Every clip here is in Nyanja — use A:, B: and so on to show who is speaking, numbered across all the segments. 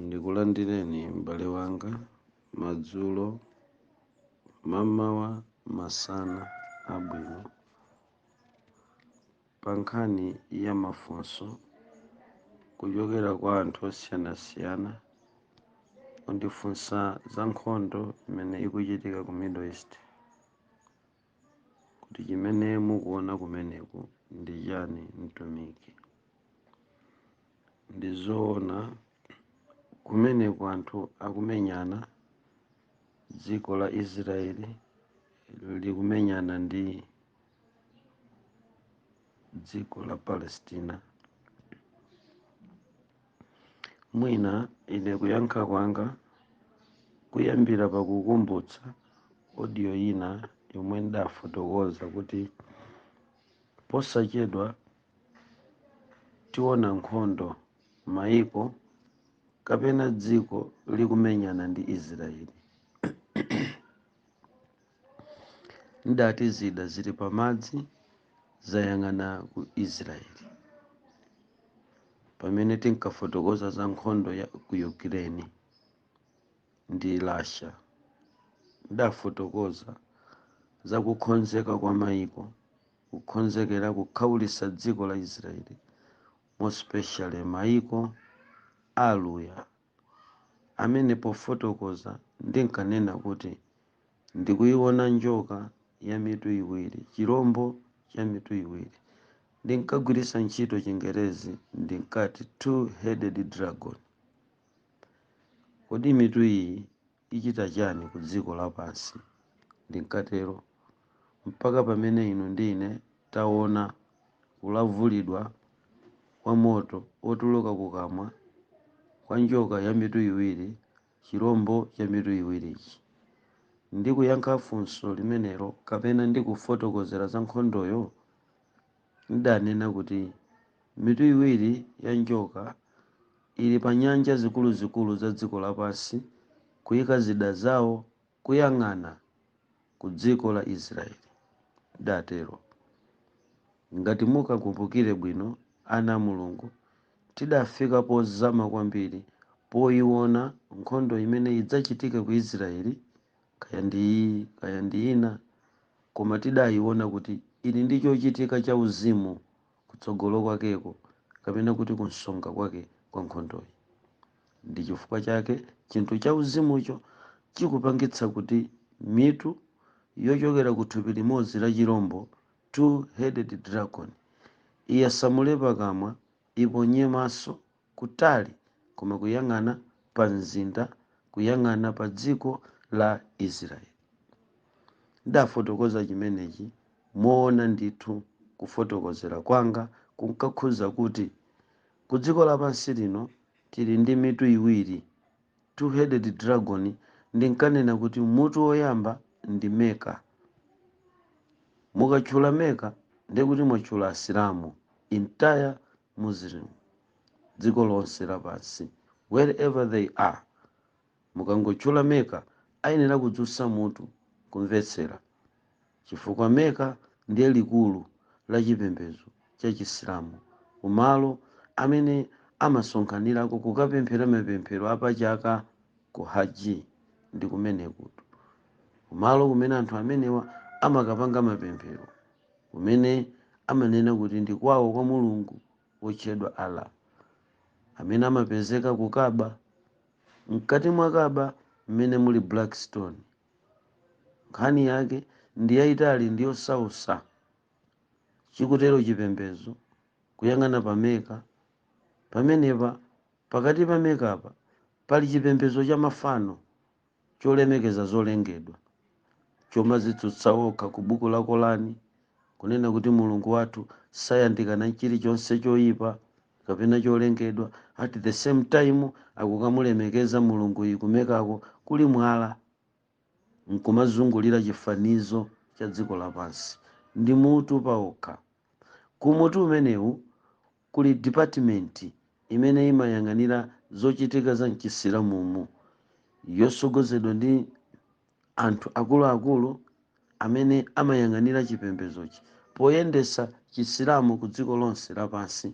A: Ndikulandireni m'bale wanga, madzulo, mamawa, masana abwino. Pa nkhani ya mafunso kuchokera kwa anthu osiyanasiyana kundifunsa za nkhondo imene ikuchitika ku Middle East, kuti chimene mukuona kumeneku ndi chani, mtumiki? Ndi zoona, kumeneku anthu akumenyana, dziko la Israeli likumenyana ndi dziko la Palestina. Mwina ine kuyankha kwanga kuyambira pakukumbutsa audio ina yomwe ndafotokoza kuti posachedwa tiona nkhondo, maiko kapena dziko likumenyana ndi Israeli. Ndati zida zili pamadzi zayang'ana ku Israeli. Pamene tinkafotokoza za nkhondo ya ku Ukraine ndi Russia, ndafotokoza za kukhonzeka kwa maiko kukhonzekera kukhaulitsa dziko la Israeli, more specially maiko a Aluya, amene pofotokoza ndinkanena kuti ndikuiona njoka ya mitu iwiri, chirombo cha mitu iwiri. Ndinkagwiritsa ntchito Chingerezi, ndinkati two headed dragon. Kodi mitu iyi ichita chani ku dziko lapansi? Ndinkatero mpaka pamene inu ndi ine taona kulavulidwa kwa moto wotuluka kukamwa kwa njoka ya mitu iwiri, chirombo cha mitu iwirichi. Ndikuyankha funso limenelo kapena ndikufotokozera za nkhondoyo, ndidanena kuti mitu iwiri ya njoka ili pa nyanja zikuluzikulu za dziko lapansi kuyika zida zawo kuyang'ana ku dziko la Israeli, ndidatero. Ngati mukakumbukire bwino, ana a Mulungu, tidafika pozama kwambiri poiona nkhondo imene idzachitike ku Israeli, kaya ndi iyi kaya ndi ina, koma tidaiona kuti ili ndi chochitika cha uzimu kutsogolo kwakeko kapena kuti kunsonga kwake kwa nkhondoyi. Ndi chifukwa chake chinthu cha uzimucho chikupangitsa kuti mitu yochokera ku thupi limodzi la chirombo, two-headed dragon, iyasamule pakamwa, iponye maso kutali koma kuyang'ana pa mzinda, kuyang'ana pa dziko la Israeli. Ndafotokoza chimenechi moona ndithu. Kufotokozera kwanga kunkakhuza kuti ku dziko lapansi lino tili ndi mitu iwiri, two-headed dragon. Ndinkanena kuti mutu woyamba ndi Mecca. Mukatchula Mecca ndiye kuti mwatchula Asilamu, entire Muslim, dziko lonse lapansi, wherever they are. Mukangotchula Mecca ayenera kudzutsa mutu kumvetsera, chifukwa Mecca ndiye likulu la chipembedzo cha Chisilamu, kumalo amene amasonkhanirako kukapemphera mapemphero apachaka ku Hajj. Ndi kumenekutu kumalo kumene anthu amenewa amakapanga mapemphero, kumene amanena kuti ndi kwawo kwa Mulungu wotchedwa Allah, amene amapezeka ku Kaaba, mkati mwa Kaaba mmene muli black stone. Nkhani yake ndi yayitali ndi yosausa. Chikutero chipembedzo kuyang'ana pa Mecca. Pamenepa, pakati pa Meccapa pali chipembedzo cha mafano cholemekeza zolengedwa, chomadzitsutsa okha ku buku la Korani kunena kuti Mulungu wathu sayandikana chilichonse choyipa kapena cholengedwa. At the same time akukamulemekeza Mulungu iyi ku Meccako kuli mwala nkumazungulira chifanizo cha dziko lapansi. Ndi mutu paokha. Ku mutu umenewu kuli department imene imayang'anira zochitika za mchisilamumu, yosogozedwa ndi anthu akuluakulu amene amayang'anira chipembedzochi poyendetsa Chisilamu ku dziko lonse lapansi.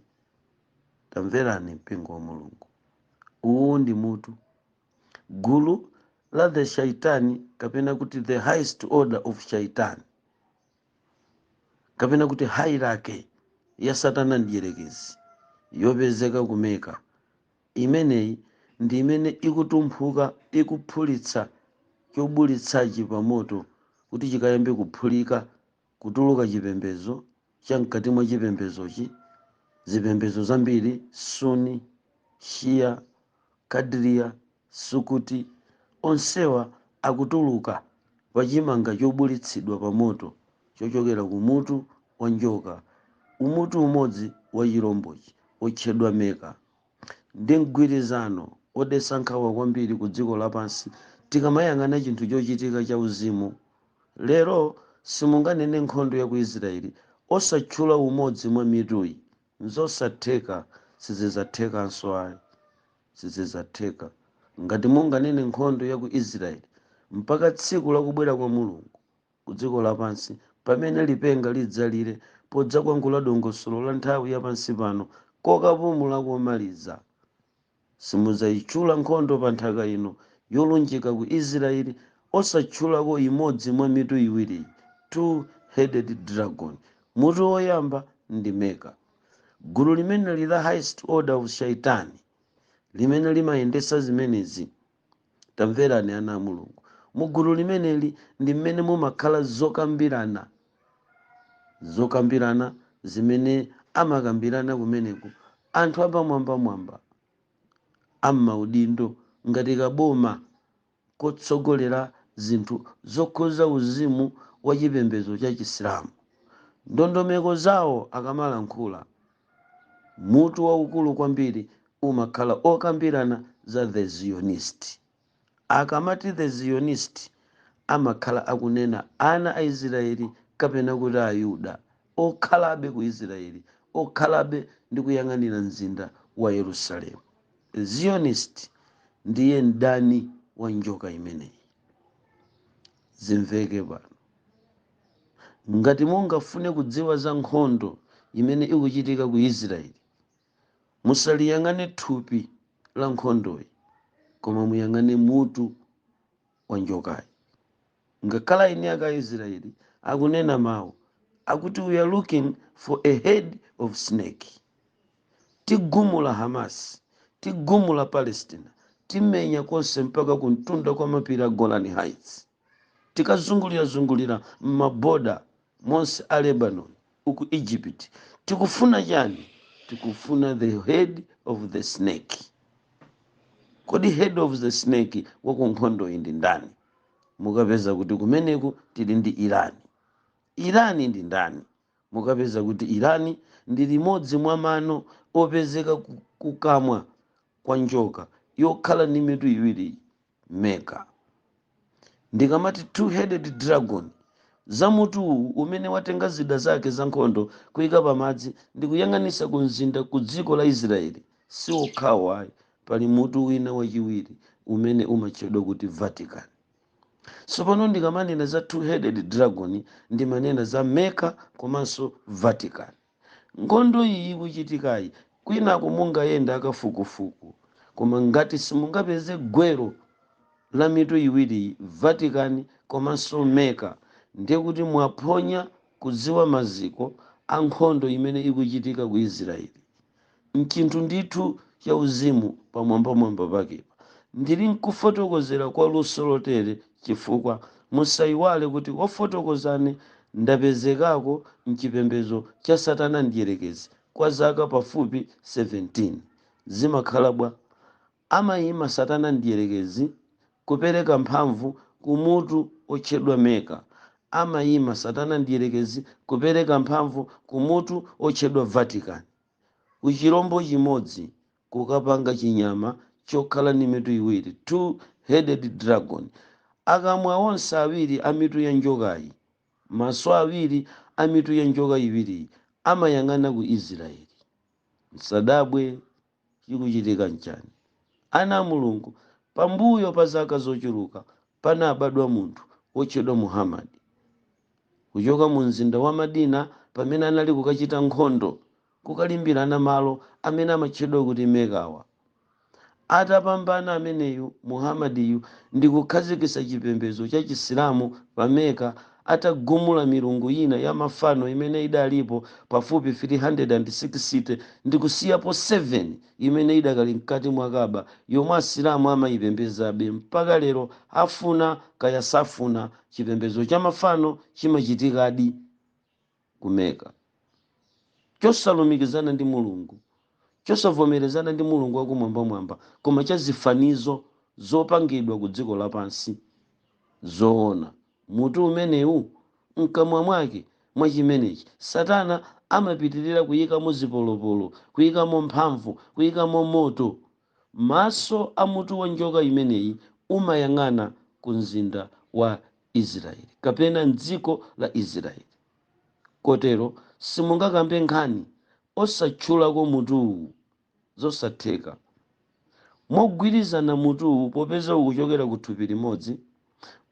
A: Tamverani, mpingo wa Mulungu, Uwu ndi mutu, gulu la the Shaitani, kapena kuti the highest order of Shaitani, kapena kuti hierarchy ya Satana Mdierekezi yopezeka ku Meka. Imeneyi ndi imene ikutumphuka, ikuphulitsa chobulitsachi pa moto kuti chikayambe kuphulika, kutuluka chipembedzo cha mkati mwa chipembedzochi, zipembedzo zambiri, Suni, Shia, Kadriya, Sukuti, onsewa akutuluka pachimanga chobulitsidwa pa moto chochokera ku mutu wa njoka, umutu umodzi wa chirombochi otchedwa Meka. Ndi mgwirizano odetsa nkhawa kwambiri ku dziko lapansi. Tikamayang'ana chinthu chochitika cha uzimu lero, simunganene nkhondo ya ku Israeli osatchula umodzi mwa mituyi. Nzosatheka, sizidzathekanso ayi, sizidzatheka. Ngati munganene nkhondo ya ku Israeli, mpaka tsiku lakubwera kwa Mulungu ku dziko lapansi, pamene lipenga lidzalire podzakwangula dongosolo la nthawi yapansi pano kokapumula komaliza, simudzayitchula nkhondo pa nthaka ino yolunjika ku Israeli osatchulako imodzi mwa mitu iwiri, two headed dragon. Mutu woyamba ndi Meka, gulu limene lila highest order of Shaitani limene limayendesa zimenezi. Tamverani, ana a Mulungu, mu gulu limeneli ndi mmene mumakhala zokambirana, zokambirana zimene amakambirana kumeneku anthu apamwambamwamba am'maudindo ngati kaboma kotsogolera zinthu zokhuza uzimu wa chipembedzo cha Chisilamu. Ndondomeko zawo akamalankhula, mutu waukulu kwambiri umakhala okambirana za the Zionist. Akamati the Zionist, amakhala akunena ana a Israeli, kapena kuti Ayuda okhalabe ku Israeli, okhalabe ndi kuyang'anira mzinda wa Yerusalemu. Zionist ndiye mdani wa njoka imeneyi. Zimveke pano, ngati mungafune kudziwa za nkhondo imene ikuchitika ku Israeli, musaliyang'ane thupi la nkhondoyi, koma muyang'ane mutu wa njokayi. Ngakhala eni ake a Israeli akunena mawu akuti, "We are looking for a head of snake." Tigumula Hamas, tigumula Palestina, timenya konse mpaka kumtunda kwa mapiri a Golan Heights, tikazungulirazungulira m'maboda monse a Lebanon, uku Egypt. Tikufuna chani? Tikufuna the head of the snake. Kodi head of the snake waku nkhondo iyi ndi ndani? Mukapeza kuti kumeneku tili ndi Irani. Irani ndi ndani? Mukapeza kuti Irani ndi limodzi mwa mano opezeka kukamwa kwa njoka yokhala ndi mitu iwiri, Meka. Ndikamati two-headed dragon, za mutuwu umene watenga zida zake za nkhondo kuyika pamadzi ndi kuyang'anisa ku mzinda ku dziko la Israeli, si okhawo ayi. Pali mutu wina wachiwiri umene umatchedwa kuti Vatican. Tsopano ndikamanena za two-headed dragon, ndimanena za Mecca komanso Vatican. Nkhondo iyi ikuchitikayi, kwinaku mungayenda akafukufuku, koma ngati simungapeze gwero la mitu iwiri, Vatican komanso Mecca, ndiye kuti mwaphonya kudziwa maziko a nkhondo imene ikuchitika ku Israeli. Mchinthu ndithu cha uzimu pamwambamwamba pakepa ndili nkufotokozera kwa luso lotere, chifukwa musayiwale kuti wofotokozane ndapezekako mchipembedzo cha Satana Mdierekezi kwa zaka pafupi 17. Zimakhala bwa? Amayima Satana Mdierekezi kupereka mphamvu kumutu otchedwa Meka, amayima Satana Mdierekezi kupereka mphamvu kumutu otchedwa Vatican, kuchirombo chimodzi kukapanga chinyama chokhala ndi mitu iwiri, two headed dragon. Akamwa onse awiri a mitu ya njokayi, maso awiri a mitu ya njoka iwiriyi amayang'ana ku Israeli. Msadabwe chikuchitika nchani. Ana a Mulungu, pambuyo pa zaka zochuluka panabadwa munthu wotchedwa Muhammadi kuchoka mu mzinda wa Madina, pamene anali kukachita nkhondo, kukalimbirana malo amene amatchedwa kuti Mekawa. Atapambana ameneyu Muhammadiyu ndi kukhazikitsa chipembedzo cha Chisilamu pa Mecca, atagumula milungu ina ya mafano imene idalipo pafupi 360 ndi kusiyapo 7 imene idakali mkati mwa Kaaba, yomwe Asilamu amayipembezabe mpaka lero, afuna kaya safuna, chipembedzo cha mafano chimachitikadi ku Mecca, chosalumikizana ndi Mulungu, chosavomerezana ndi Mulungu wakumwambamwamba, koma cha zifanizo zopangidwa ku dziko lapansi. Zoona, mutu umenewu mkamwa mwake mwa chimenechi Satana amapitirira kuyikamo zipolopolo, kuyikamo mphamvu, kuyikamo moto. Maso a mutu wa njoka imeneyi umayang'ana ku mzinda wa Israeli kapena mdziko la Israeli. Kotero simungakambe nkhani osatchulako mutuwu, zosatheka. Mogwirizana mutuwu, popeza ukuchokera ku thupi limodzi,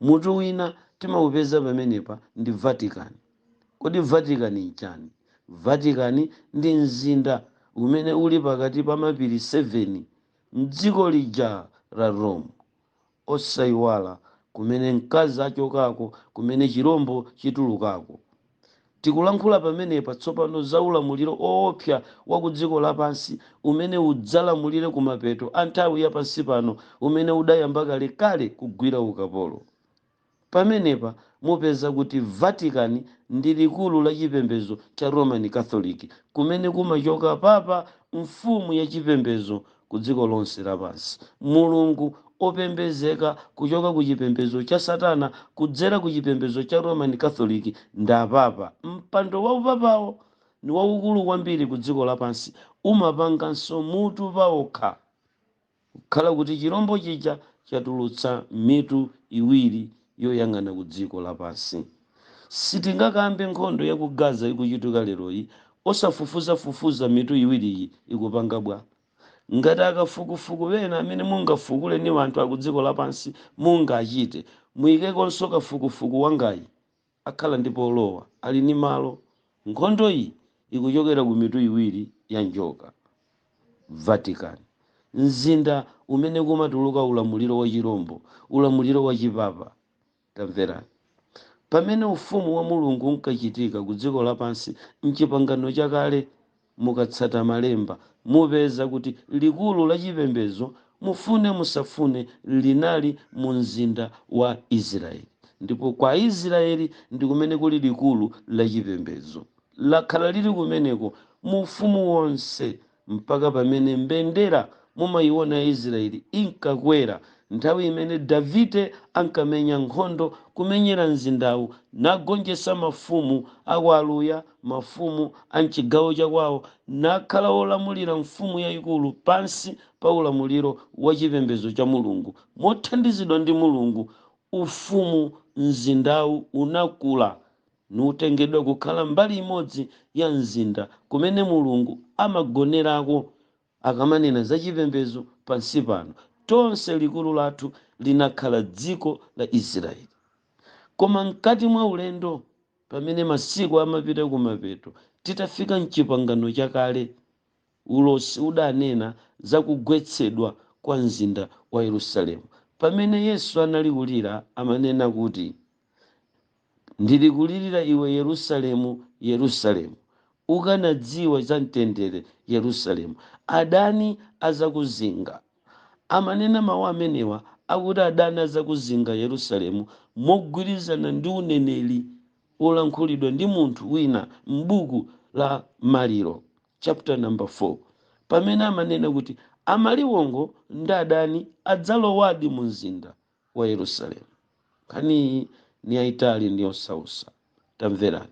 A: mutu wina timawupeza pamenepa ndi Vatican. Kodi Vatican nchani? Vatican ndi mzinda umene uli pakati pa mapiri 7 mdziko lija la Rome, osayiwala kumene mkazi achokako, kumene chirombo chitulukako. Tikulankhula pamenepa tsopano za ulamuliro oopsa wa ku dziko lapansi umene udzalamulire kumapeto a nthawi yapansi pano, umene udayamba kalekale kugwira ukapolo. Pamenepa mupeza kuti Vatican ndi likulu la chipembedzo cha Roman Catholic, kumene kumachoka papa, mfumu ya chipembedzo ku dziko lonse lapansi, Mulungu opembezeka kuchoka ku chipembedzo cha Satana kudzera ku chipembedzo cha Roman Catholic ndi apapa. Mpando wa upapawo ni waukulu kwambiri ku dziko lapansi, umapanganso mutu paokha, kukhala kuti chirombo chija chatulutsa mitu iwiri yoyang'ana ku dziko lapansi. Sitingakambe nkhondo ya ku Gaza ikuchitika leroyi osafufuzafufuza mitu iwiriyi ikupanga bwa. Ngati akafukufuku wena amene mungafukule ni anthu aku dziko lapansi mungachite, muyikekonso kafukufuku wangayi, akhala ndi polowa, ali ni malo. Nkhondo iyi ikuchokera ku mitu iwiri ya njoka. Vatican, mzinda umene kumatuluka ulamuliro wa chirombo, ulamuliro wa chipapa. Tamverani, pamene ufumu wa Mulungu unkachitika ku dziko lapansi mchipangano chakale, mukatsata malemba mupeza kuti likulu la chipembedzo, mufune musafune, linali mu mzinda wa Israeli, ndipo kwa Israeli ndi kumene kuli likulu la chipembedzo, lakhala lili kumeneko mu ufumu wonse mpaka pamene mbendera mumayiona ya Israeli inkakwera nthawi imene Davide ankamenya nkhondo kumenyera mzindawu, nagonjetsa mafumu akwaluya, mafumu a mchigawo chakwawo, nakhala wolamulira mfumu yayikulu pansi pa ulamuliro wa chipembedzo cha Mulungu. Mothandizidwa ndi Mulungu, ufumu mzindawu unakula nutengedwa kukhala mbali imodzi ya mzinda kumene Mulungu amagonerako akamanena za chipembedzo pansi pano. Tonse likulu lathu linakhala dziko la Israeli. Koma mkati mwa ulendo, pamene masiku amapita kumapeto, titafika mchipangano chakale, ulosi udanena za kugwetsedwa kwa mzinda wa Yerusalemu. Pamene Yesu anali kulira, amanena kuti, "Ndili kulirira iwe Yerusalemu, Yerusalemu, ukanadziwa za mtendere Yerusalemu, adani azakuzinga." Amanena mawu amenewa akuti adani azakuzinga Yerusalemu mogwirizana ndi uneneri wolankhulidwa ndi munthu wina m'buku la Maliro chapter number 4, pamene amanena kuti amaliwongo ndi adani adzalowadi mu mzinda wa Yerusalemu. Nkhaniyi ni yayitali ndi yosausa. Tamverani,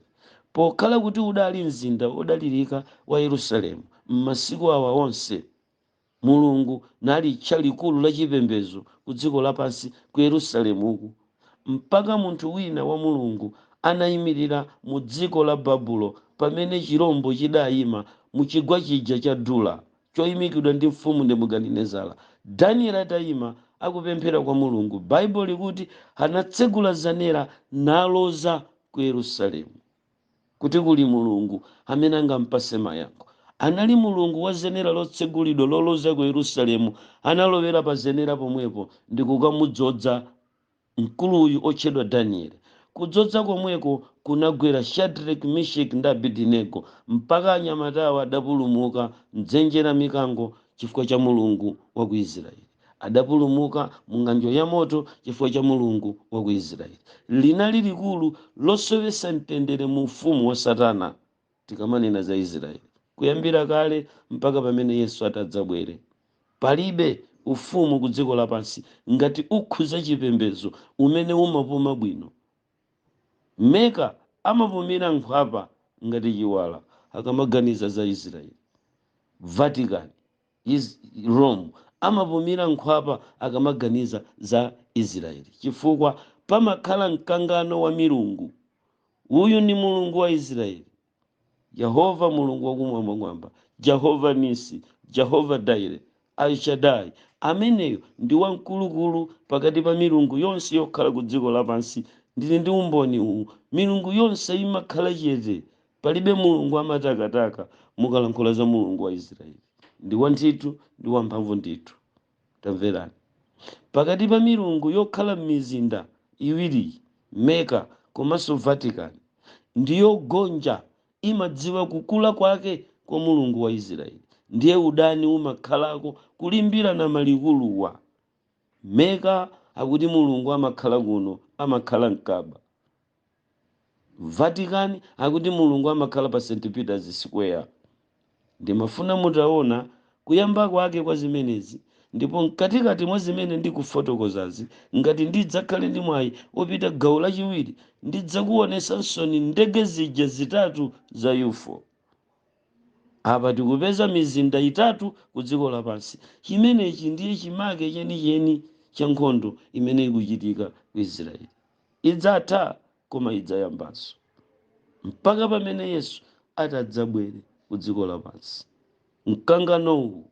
A: pokhala kuti udali mzinda wodalirika wa Yerusalemu m'masiku awa onse, Mulungu nalitcha likulu la chipembedzo ku dziko lapansi ku Yerusalemu uku, mpaka munthu wina wa Mulungu anayimirira mu dziko la Babulo pamene chirombo chidayima mu chigwa chija cha Dura choyimikidwa ndi mfumu Nebukadinezara. Daniel atayima akupemphera kwa Mulungu, Baibulo likuti anatsegula zenera naloza ku Yerusalemu kuti kuli Mulungu amene angampase mayankho. Anali Mulungu wa zenera lotsegulidwa loloza ku Yerusalemu, analowera pa zenera pomwepo ndi kukamudzodza mkuluyu otchedwa Danieli. Kudzodza komweko kunagwera Shadrach, Meshach ndi Abedinego, mpaka anyamatawo adapulumuka mdzenje la mikango chifukwa cha Mulungu wa ku Israeli. Adapulumuka mu ng'anjo ya moto chifukwa cha Mulungu wa ku Israeli. Linali likulu losowetsa mtendere mu ufumu wa Satana. Tikamanena za Israeli, kuyambira kale mpaka pamene Yesu atadzabwere, palibe ufumu ku dziko lapansi ngati ukhuza chipembedzo umene umapuma bwino. Meka amapumira nkhwapa ngati chiwala akamaganiza za Israeli. Vatican, Rome amapumira nkhwapa akamaganiza za Israeli, chifukwa pamakhala mkangano wa milungu. Uyu ni Mulungu wa Israeli, Yehova Mulungu wakumwambamwamba, Jehova Nisi, Jehova Daire, Al-Shaddai. Ameneyo ndi wamkulukulu pakati pa milungu yonse yokhala ku dziko lapansi. Ndili ndi umboni uwu. Milungu yonse imakhala chete, palibe mulungu amatakataka mukalankhula za Mulungu wa Israeli. Ndi wantchito, ndi wamphamvu ndithu. Tamverani, pakati pa milungu yokhala m'mizinda iwiri, Meka komanso Vatican, ndiyogonja, imadziwa kukula kwake kwa Mulungu wa Israeli. Ndiye udani umakhalako kulimbirana malikuluwa. Meka akuti Mulungu amakhala kuno, amakhala mkaba. Vatican akuti Mulungu amakhala pa St Peter's Square. Ndimafuna mutaona kuyamba kwake kwa zimenezi, ndipo mkatikati mwa zimene ndikufotokozazi, ngati ndidzakhale ndi mwayi wopita gawo lachiwiri, ndidzakuonesansoni ndege zija zitatu za UFO. Apa tikupeza mizinda itatu ku dziko lapansi. Chimenechi ndiye chimake chenicheni cha nkhondo imene ikuchitika ku Israeli. Idzatha, koma idzayambanso mpaka pamene Yesu atadzabwere ku dziko lapansi. Mkanganowu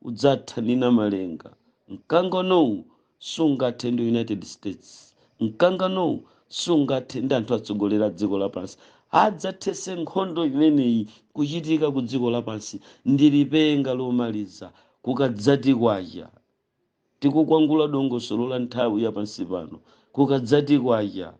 A: udzatha ndi Namalenga. Mkanganowu sungathe ndi United States. Mkanganowu sungathe ndi anthu atsogolera dziko lapansi. Adzathese nkhondo imeneyi kuchitika ku dziko lapansi ndi lipenga lomaliza kukadzati kwacha. Tikukwangula dongosolo la nthawi yapansi pano. Kukadzati kwacha,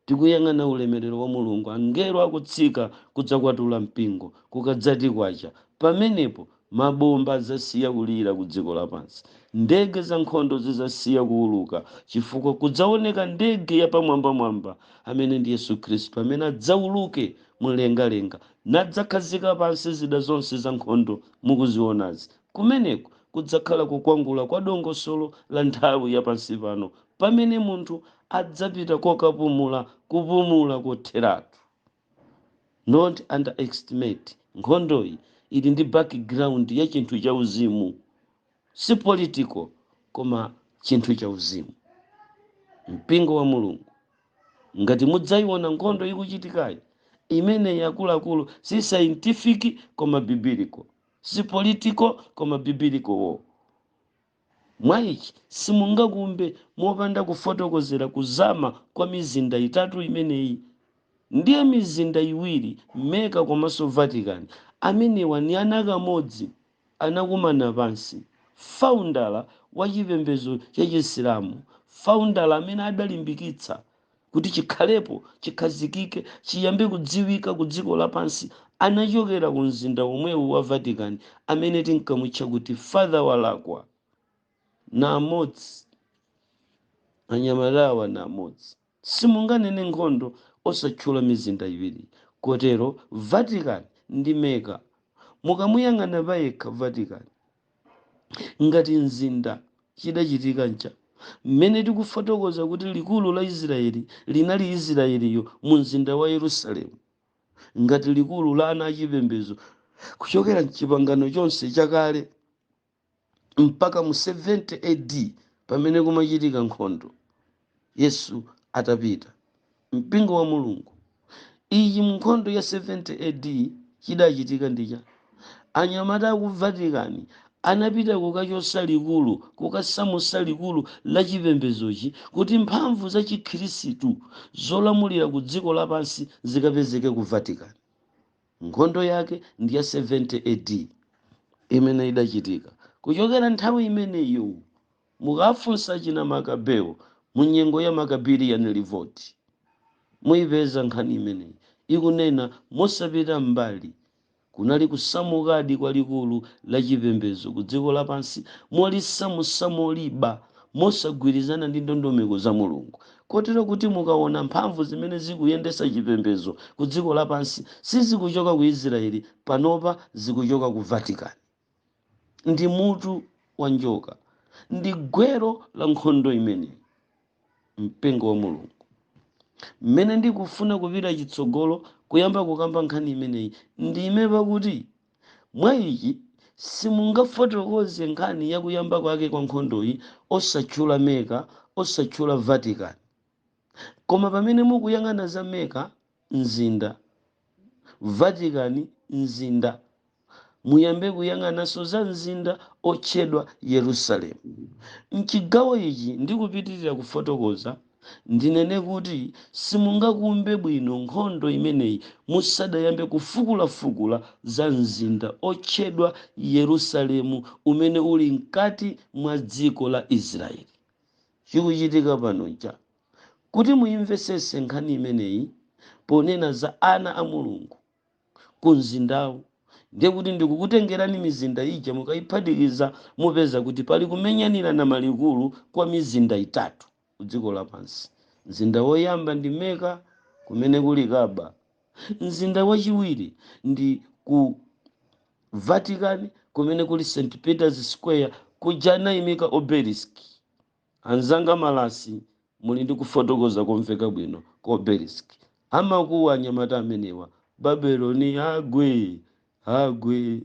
A: tikuyang'ana ulemerero wa Mulungu, angelo akutsika kudzakwatula mpingo. Kukadzati kwacha, pamenepo mabomba adzasiya kulira ku dziko lapansi, ndege za nkhondo zidzasiya kuuluka, chifukwa kudzaoneka ndege yapamwambamwamba amene ndi Yesu Khristu, amene adzauluke mlengalenga nadzakhazika pansi zida zonse za nkhondo mukuzionazi. Kumeneko kudzakhala kukwangula kwa dongosolo la nthawi yapansi pano, pamene munthu adzapita kokapumula, kupumula kotheratu. Not underestimate, nkhondoyi ili ndi background ya chinthu cha uzimu, si political koma chinthu cha uzimu. Mpingo wa Mulungu, ngati mudzayiona nkhondo ikuchitikayi imene akuluakulu, si scientific koma biblical, si political koma biblical war. Mwa ichi simungakumbe mopanda kufotokozera kuzama kwa mizinda itatu imeneyi. Ndiye mizinda iwiri, Meka komanso Vatican, amenewa ni ana kamodzi, anakumana pansi. Founder wa chipembedzo cha Chisilamu, founder amene adalimbikitsa kuti chikhalepo, chikhazikike, chiyambe kudziwika ku dziko lapansi, anachokera ku mzinda omwewu wa Vatican, amene tinkamutcha kuti Father Walakwa. Na amodzi anyamalawa, na amodzi. Simunganene nkhondo osatchula mizinda iwiri. Kotero Vatican ndi Meka, mukamuyang'ana payekha Vatican ngati mzinda, chidachitika ncha mmene tikufotokoza kuti likulu la Israeli linali Israeliyo mu mzinda wa Yerusalemu ngati likulu la ana achipembedzo kuchokera mchipangano chonse chakale mpaka mu 70 AD, pamene kumachitika nkhondo Yesu atapita. Mpingo wa Mulungu, iyi mu nkhondo ya 70 AD chidachitika ndicha anyamata aku Vatican anapita kukachosa likulu, kukasamusa likulu la chipembezochi kuti mphamvu za Chikhirisitu zolamulira ku dziko lapansi zikapezeke ku Vatican. Nkhondo yake ndi ya 70 AD imene idachitika. Kuchokera nthawi imeneyo, mukafunsa china Makabeo mu nyengo ya Maccabean Revolt, muyipeza nkhani imeneyi ikunena mosapita mbali. Kunali kusamukadi kwalikulu la chipembedzo ku dziko lapansi, molisamusa moliba mosagwirizana ndi ndondomeko za Mulungu, kotero kuti mukaona mphamvu zimene zikuyendesa chipembedzo ku dziko lapansi, sizikuchoka ku Israeli panopa, zikuchoka ku Vatican. Ndi mutu wa njoka, ndi gwero la nkhondo imeneyi. Mpingo wa Mulungu, mmene ndikufuna kupita chitsogolo kuyamba kukamba nkhani imeneyi, ndime pakuti mwa ichi simungafotokoze nkhani yakuyamba kwake kwa nkhondoyi osatchula Meka, osatchula Vatican. Koma pamene mukuyang'ana za Meka mzinda, Vatican mzinda, muyambe kuyang'ananso za mzinda otchedwa Yerusalemu. Mchigawo ichi ndikupitirira kufotokoza, ndinene kuti simungakumbe bwino nkhondo imeneyi musadayambe kufukulafukula za mzinda otchedwa Yerusalemu umene uli mkati mwa dziko la Israeli. Chikuchitika pano ncha kuti muyimvesese nkhani imeneyi ponena za ana a Mulungu ku mzindawu, ndiye kuti ndikukutengerani mizinda ija, mukayiphatikiza mupeza kuti pali kumenyanirana malikulu kwa mizinda itatu ku dziko lapansi. Mzinda woyamba ndi Meka, kumene kuli Kaba. Mzinda wachiwiri ndi ku Vatican, kumene kuli St Peter's Square, kuja anayimika obelisk. Anzanga malasi, muli ndi kufotokoza komveka bwino ku obelisk. Amakuwa anyamata amenewa, "Babeloni agwe, agwe,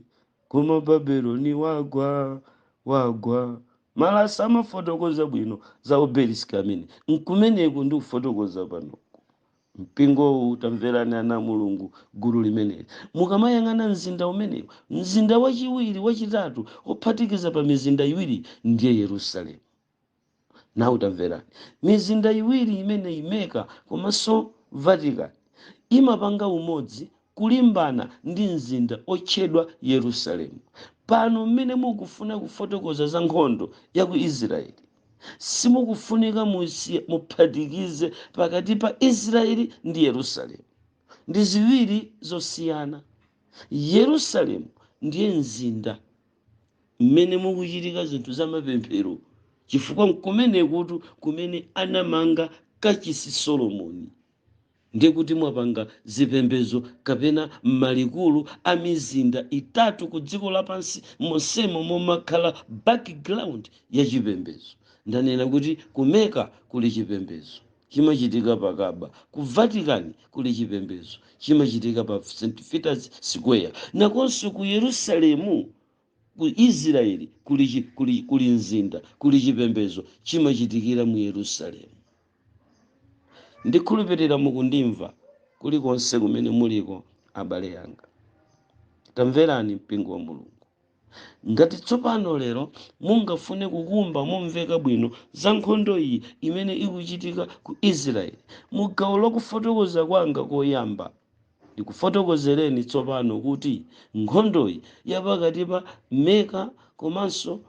A: koma Babeloni wagwa, wagwa." Malasi amafotokoza bwino za obelisk amene nkumeneku ndi kufotokoza pano. Mpingowu, tamverani ana Mulungu, gulu limeneli, mukamayang'ana mzinda umenewu, mzinda wachiwiri, wachitatu ophatikiza pa mizinda iwiri ndiye Yerusalemu. Nawu tamverani, mizinda iwiri imene Meka komanso Vatican imapanga umodzi kulimbana ndi mzinda otchedwa Yerusalemu. Pano mmene mukufuna kufotokoza za nkhondo ya ku Israeli, simukufunika muphatikize pakati pa Israeli ndi Yerusalemu, ndi ziwiri zosiyana. Yerusalemu ndiye mzinda mmene mukuchitika zinthu za mapemphero, chifukwa nkumenekutu kumene anamanga kachisi Solomoni. Ndiye kuti mwapanga zipembedzo kapena malikulu a mizinda itatu ku dziko lapansi monsemo momakhala background ya chipembedzo. Ndanena kuti ku Meka kuli chipembedzo chimachitika pa Kaba, ku Vatican kuli chipembedzo chimachitika pa St Peter's Square, nakonso ku Yerusalemu ku Israeli kuli mzinda, kuli chipembedzo chimachitikira mu Yerusalemu. Ndikhulupirira mukundimva kulikonse kumene muliko, abale yanga. Tamverani, mpingo wa Mulungu, ngati tsopano lero mungafune kukumba momveka bwino za nkhondo iyi imene ikuchitika ku Israeli, mugawo lakufotokoza kwanga koyamba ndikufotokozereni tsopano kuti nkhondoyi yapakati pa Meka komanso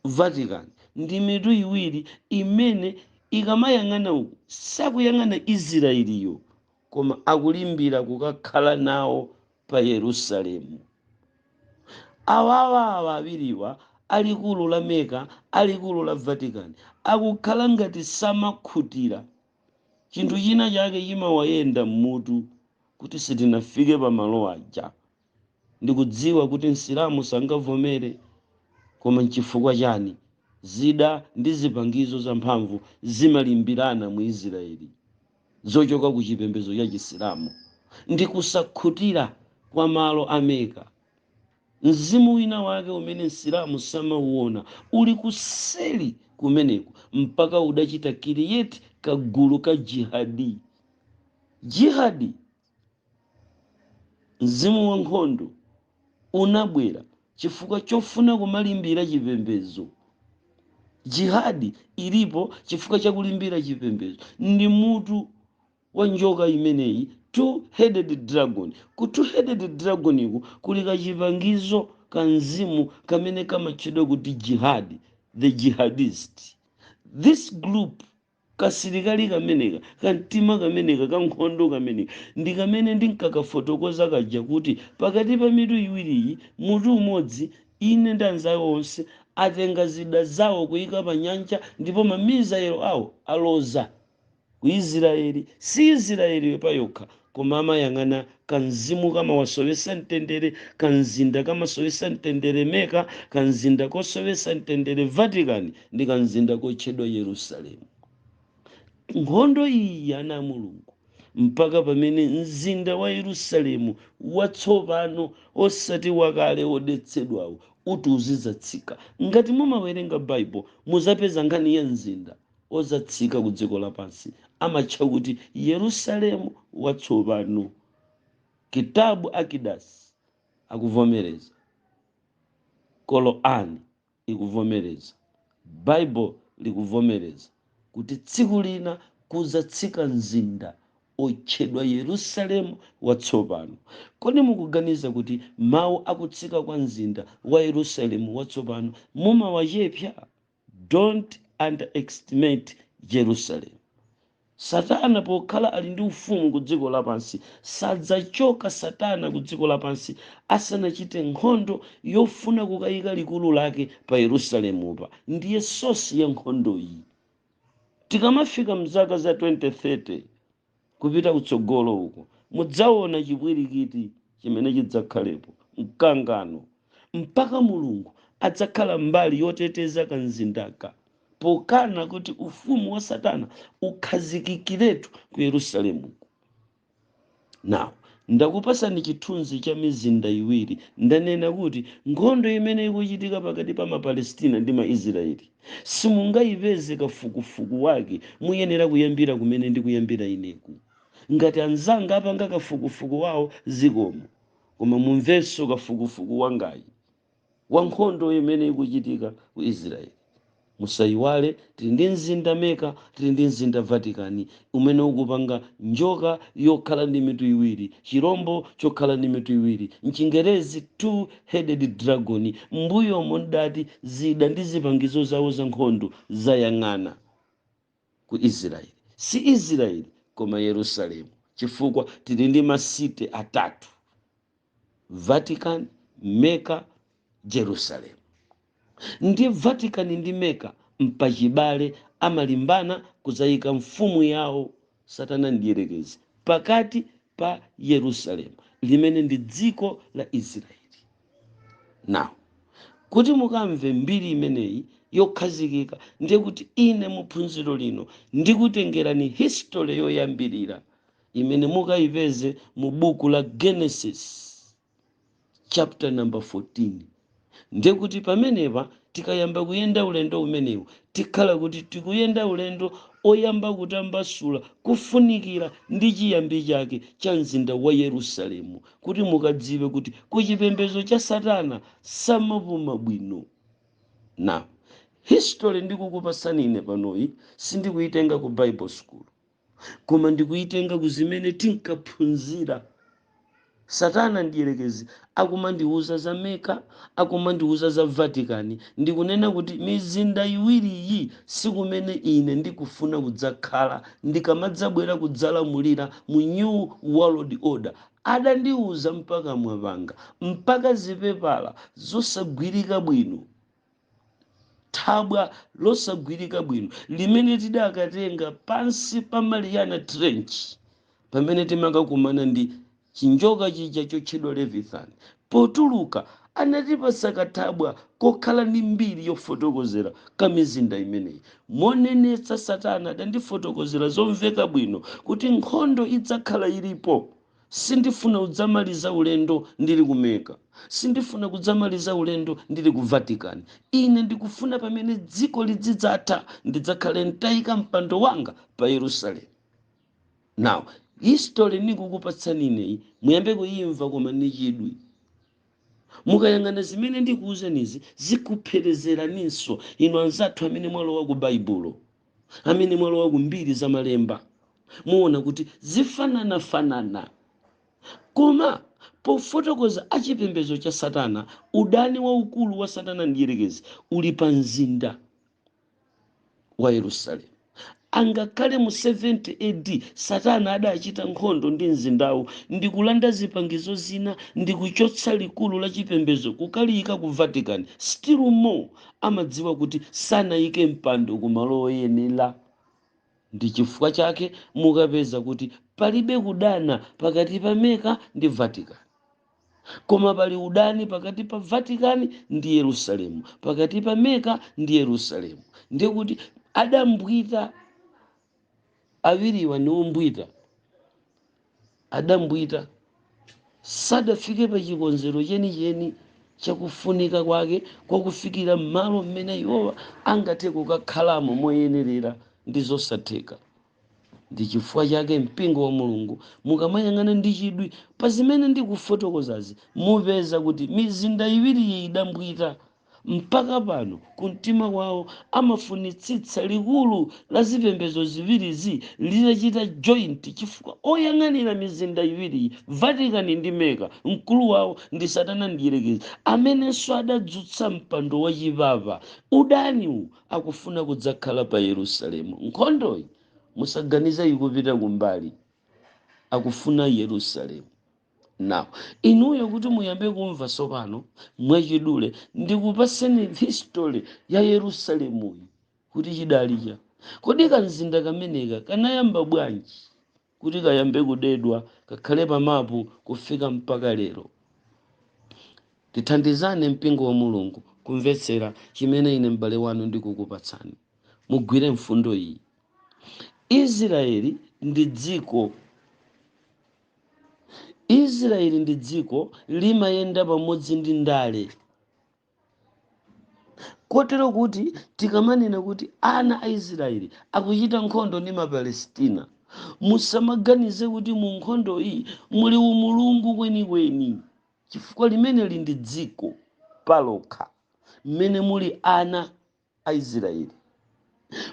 A: Vatican ndi mitu iwiri imene ikamayang'ana uku sakuyang'ana Israeliyo, koma akulimbira kukakhala nawo pa Yerusalemu. Awawa, awa awiriwa, alikulu la Meka, alikulu la Vatican, akukhala ngati samakhutira. Chinthu china chake chimawayenda mmutu kuti sitinafike pamalo aja. Ndikudziwa kuti Msilamu sangavomere, koma nchifukwa chani zida ndi zipangizo zamphamvu zimalimbirana mu Israeli zochoka ku chipembedzo cha Chisilamu? Ndi kusakhutira kwa malo a Meka. Mzimu wina wake umene Msilamu samauona uli kuseli kumeneku, mpaka udachita create kagulu ka jihadi. Jihadi, mzimu wa nkhondo unabwera chifukwa chofuna kumalimbira chipembedzo. Jihadi ilipo chifukwa chakulimbira chipembedzo. Ndi mutu wa njoka imeneyi, two headed dragon. Ku two headed dragon iku kuli kachipangizo ka mzimu kamene kamatchedwa kuti jihad, the jihadist. This group, kasilikali kameneka, kamtima kameneka, kankhondo kameneka, ndi kamene ndinkakafotokoza kaja kuti pakati pa mitu iwiriyi, mutu umodzi, ine ndi anzawo onse atenga zida zawo kuyika pa nyanja, ndipo ma missile awo aloza ku Israeli. Si Israeli payokha, koma amayang'ana kamzimu kamawasowesa mtendere, kamzinda kamasowesa mtendere Meka, kamzinda kosowesa mtendere Vatican, ndi kamzinda kotchedwa Yerusalemu. Nkhondo iyi, ana a Mulungu, mpaka pamene mzinda wa Yerusalemu watsopano, osati wakale wodetsedwawo, uti uzidzatsika. Ngati mumawerenga Baibo, muzapeza nkhani ya mzinda ozatsika ku dziko lapansi, amatcha kuti Yerusalemu watsopano. Kitabu Akidas akuvomereza, Korani ikuvomereza, Baibo likuvomereza kuti tsiku lina kuzatsika mzinda otchedwa Yerusalemu watsopano. Kodi mukuganiza kuti mawu akutsika kwa mzinda wa Yerusalemu watsopano mumawachepsa? Don't underestimate Jerusalem. Satana pokhala ali ndi ufumu ku dziko lapansi, sadzachoka Satana ku dziko lapansi asanachite nkhondo yofuna kukayika likulu lake pa Yerusalemupa. Ndiye source ya nkhondo iyi. Tikamafika mzaka za 2030 kupita kutsogolo uko, mudzaona chipwirikiti chimene chidzakhalepo, mkangano, mpaka Mulungu adzakhala mbali yoteteza kamzindaka, pokana kuti ufumu wa Satana ukhazikikiretu ku Yerusalemuko. Now, ndakupasani chithunzi cha mizinda iwiri. Ndanena kuti nkhondo imene ikuchitika pakati pa Mapalestina ndi Maisraeli simungayipeze kafukufuku wake, muyenera kuyambira kumene ndikuyambira ineku. Ngati anzanga apanga kafukufuku wawo, zikomo, koma mumvenso kafukufuku wangayi wa nkhondo imene ikuchitika ku Israeli. Musayiwale, tili ndi mzinda Meka, tili ndi mzinda Vatican, umene ukupanga njoka yokhala ndi mitu iwiri, chirombo chokhala ndi mitu iwiri, mchingerezi two headed dragon. Mbuyomo ndati zida ndi zipangizo zawo za nkhondo zayang'ana ku Israeli. Si Israeli koma Yerusalemu, chifukwa tili ndi ma city atatu: Vatican, Mecca, Jerusalem. Ndi Vatican ndi Mecca mpachibale, amalimbana kuzayika mfumu yawo Satana ndiyerekezi pakati pa Yerusalemu, limene ndi dziko la Israeli. Now, kuti mukamve mbiri imeneyi yokhazikika, ndiye kuti ine muphunziro lino ndikutengerani history yoyambirira imene mukayipeze mu buku la Genesis chapter number 14. Ndiye kuti pamenepa tikayamba kuyenda ulendo umenewu, tikhala kuti tikuyenda ulendo oyamba kutambasula kufunikira ndi chiyambi chake cha mzinda wa Yerusalemu, kuti mukadziwe kuti kuchipembedzo cha Satana samapuma bwino. Na history ndikukupasani ine panoyi sindikuyitenga ku Bible school, koma ndikuyitenga ku zimene tinkaphunzira. Satana ndiyerekezi akumandiuza za Meka, akumandiuza za Vatican, ndikunena kuti mizinda iwiriyi sikumene ine ndikufuna kudzakhala ndikamadzabwera kudzalamulira mu New World Order. Adandiuza mpaka mwapanga mpaka zipepala zosagwirika bwino, thabwa losagwirika bwino limene tidakatenga pansi pa Mariana Trench, pamene timakakumana ndi chinjoka chija chotchedwa Leviathan. Potuluka anatipasa kathabwa kokhala ndi mbiri yofotokozera kamizinda imeneyi monenetsa. Satana adandifotokozera zomveka bwino kuti nkhondo idzakhala ilipo. Sindifuna kudzamaliza ulendo ndili ku Meka, sindifuna kudzamaliza ulendo ndili ku Vatican. Ine ndikufuna pamene dziko lidzidzatha ndidzakhale ntayika mpando wanga pa Yerusalemu. Now, history ndikukupatsani ineyi muyambe kuyimva koma ndi chidwi. Mukayang'ana zimene ndikuwuzanizi, zikupherezeraninso inu anzathu amene mwalowa ku Baibulo, amene mwalowa ku mbiri za malemba. Muona kuti zifananafanana, koma pofotokoza achipembedzo cha Satana, udani waukulu wa Satana Mdierekezi uli pa mzinda wa Yerusalemu. Angakhale mu 70 AD Satana adachita nkhondo ndi mzindawu ndi kulanda zipangizo zina ndi kuchotsa likulu la chipembedzo kukaliyika ku Vatican, still more amadziwa kuti sanayike mpando kumalo oyenera. Ndi chifukwa chake mukapeza kuti palibe kudana pakati pa Mecca ndi Vatican, koma pali udani pakati pa Vatican ndi Yerusalemu, pakati pa Mecca ndi Yerusalemu. Ndiye kuti adambwita awiriwa, ni ombwita, adambwita, sadafike pa chikonzero chenicheni chakufunika kwake kwakufikira m'malo mmene iwowa angathe kukakhalamo moyenerera. Ndi zosatheka. Ndi chifukwa chake, mpingo wa Mulungu, mukamayang'ana ndi chidwi pa zimene ndikufotokozazi, mupeza kuti mizinda iwiriyi idambwita. Mpaka pano kumtima kwawo amafunitsitsa likulu la zipembedzo ziwirizi litachita joint, chifukwa oyang'anira mizinda iwiriyi, Vatican ndi Mecca, mkulu wawo ndi Satana Mdierekezi, amenenso adadzutsa mpando wachipapa. Udaniwu akufuna kudzakhala pa Yerusalemu. Nkhondoyi musaganize ikupita kumbali, akufuna Yerusalemu. Now inuyo kuti muyambe kumva tsopano mwachidule, ndikupaseni history ya Yerusalemuyi kuti chidalicha. Kodi kamzinda kameneka kanayamba bwanji kuti kayambe kudedwa, kakhale pamapu kufika mpaka lero? Tithandizane, mpingo wa Mulungu, kumvetsera chimene ine m'bale wanu ndikukupatsani. Mugwire mfundo iyi: Israeli ndi dziko, Israeli ndi dziko limayenda pamodzi ndi ndale, kotero kuti tikamanena kuti ana a Israeli akuchita nkhondo ndi Mapalestina, musamaganize kuti mu nkhondo iyi muli umulungu kwenikweni, chifukwa limeneli ndi dziko palokha mmene muli ana a Israeli.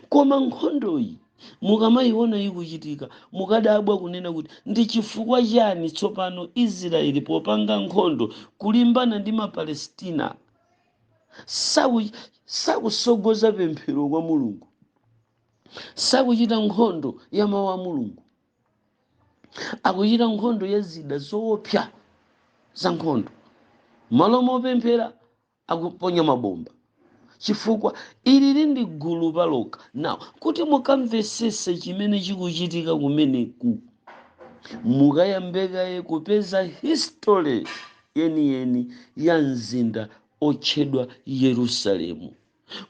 A: Koma nkhondoyi mukamayiona ikuchitika, mukadabwa kunena kuti ndi chifukwa chani tsopano Israeli popanga nkhondo kulimbana ndi Mapalestina sakusogoza pemphero kwa Mulungu, sakuchita nkhondo ya mawu a Mulungu, akuchita nkhondo ya zida zoopsa za nkhondo, malo mopemphera akuponya mabomba, chifukwa ilili ndi gulu palokha. Now kuti mukamvesese chimene chikuchitika kumeneku, mukayambekaye kupeza history yeniyeni ya mzinda otchedwa Yerusalemu,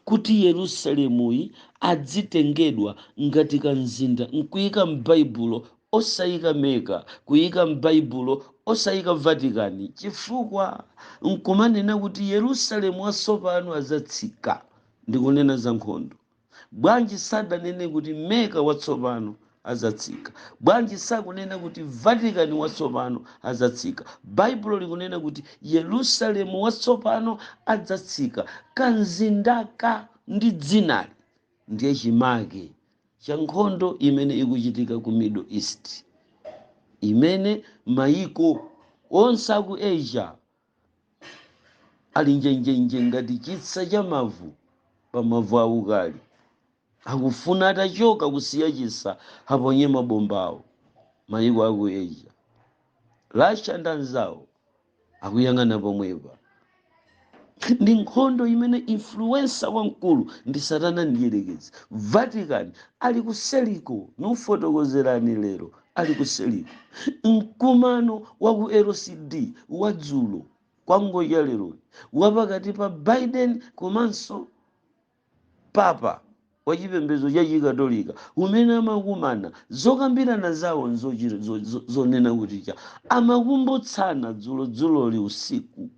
A: kuti Yerusalemuyi adzitengedwa ngati kamzinda nkuyika m'Baibulo, osayika Meka, kuyika m'Baibulo osayika Vatikani, chifukwa nkumanena kuti Yerusalemu watsopano adzatsika, ndikunena za nkhondo. Bwanji sadanene kuti Meka watsopano adzatsika? Bwanji sakunena kuti Vatikani watsopano adzatsika? Baibulo likunena kuti Yerusalemu watsopano adzatsika. Kamzindaka ndi dzinali ndiye chimake cha nkhondo imene ikuchitika ku Middle East, imene mayiko onse aku Asia ali njenjenje ngati chitsa cha mavu pa mavu aukali, akufuna atachoka kusiya chisa aponye mabombawo. Mayiko aku Asia, Russia ndi anzawo akuyang'ana pomwepa. Ndi nkhondo imene influencer wamkulu ndi Satana Mdierekezi. Vatican ali kuseliko, nufotokozerani lero ali kuseliko. Mkumano wa ku LCD wadzulo kwangocha lero wapakati pa Biden komanso papa wachipembedzo cha Chikatolika umene amakumana, zokambirana zawo zonena kuti cha amakumbutsana dzulodzuloli usiku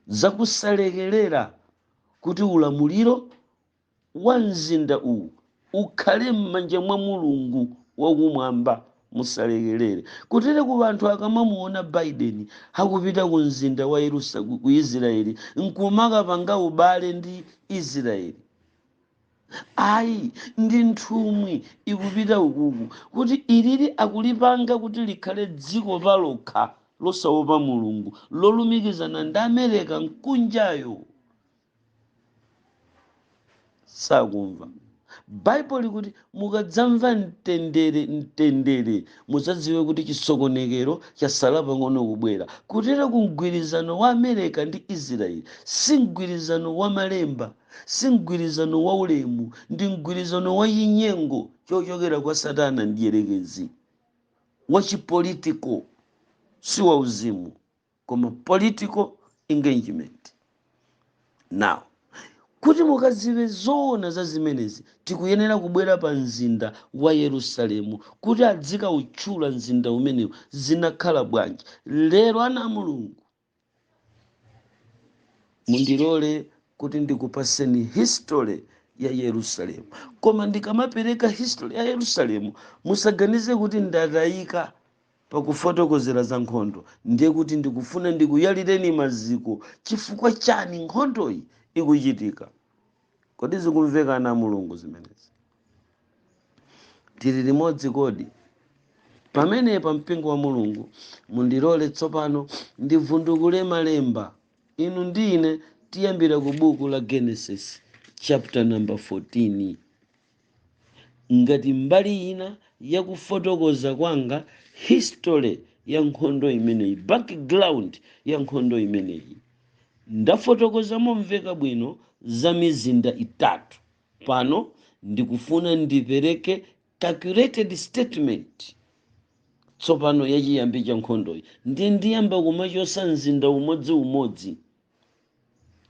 A: zakusalekerera kuti ulamuliro wa mzinda uwu ukhale m'manja mwa Mulungu wakumwamba. Musalekerere kutere ku anthu akamamuona Biden akupita ku mzinda wa Yerusalemu ku Israeli nkumakapanga ubale ndi Israeli. Ayi, ndi nthumwi ikupita ukuku kuti ilili akulipanga kuti likhale dziko palokha losaopa Mulungu, lolumikizana ndi Amerika mkunjayo. Sakumva Baibulo likuti mukadzamva mtendere, mtendere, mudzadziwe kuti chisokonekero chasala pang'ono kubwera. Kutera ku mgwirizano wa Amerika ndi Israeli si mgwirizano wa malemba, si mgwirizano wa ulemu, ndi mgwirizano wa chinyengo chochokera kwa Satana mdierekezi, wa chipolitical, si wa uzimu, koma political engagement. Now, kuti mukadziwe zoona za zimenezi, tikuyenera kubwera pa mzinda wa Yerusalemu kuti adzikautchula mzinda umenewu zinakhala bwanji. Lero, ana a Mulungu, mundilole kuti ndikupaseni history ya Yerusalemu. Koma ndikamapereka history ya Yerusalemu, musaganize kuti ndatayika pakufotokozera za nkhondo. Ndiye kuti ndikufuna ndikuyalireni maziko chifukwa chani nkhondoyi ikuchitika. Kodi zikumveka, ana Mulungu, zimenezi? Tili limodzi kodi pamenepa, mpingo wa Mulungu? Mundilole tsopano ndivundukule malemba. Inu ndi ine tiyambira ku buku la Genesis chapter number 14 ngati mbali ina yakufotokoza kwanga history ya nkhondo imeneyi, background ya nkhondo imeneyi. Ndafotokoza momveka bwino za mizinda itatu. Pano ndikufuna ndipereke calculated statement tsopano yachiyambi cha nkhondoyi. Ndiye ndiyamba kumachosa mzinda umodziumodzi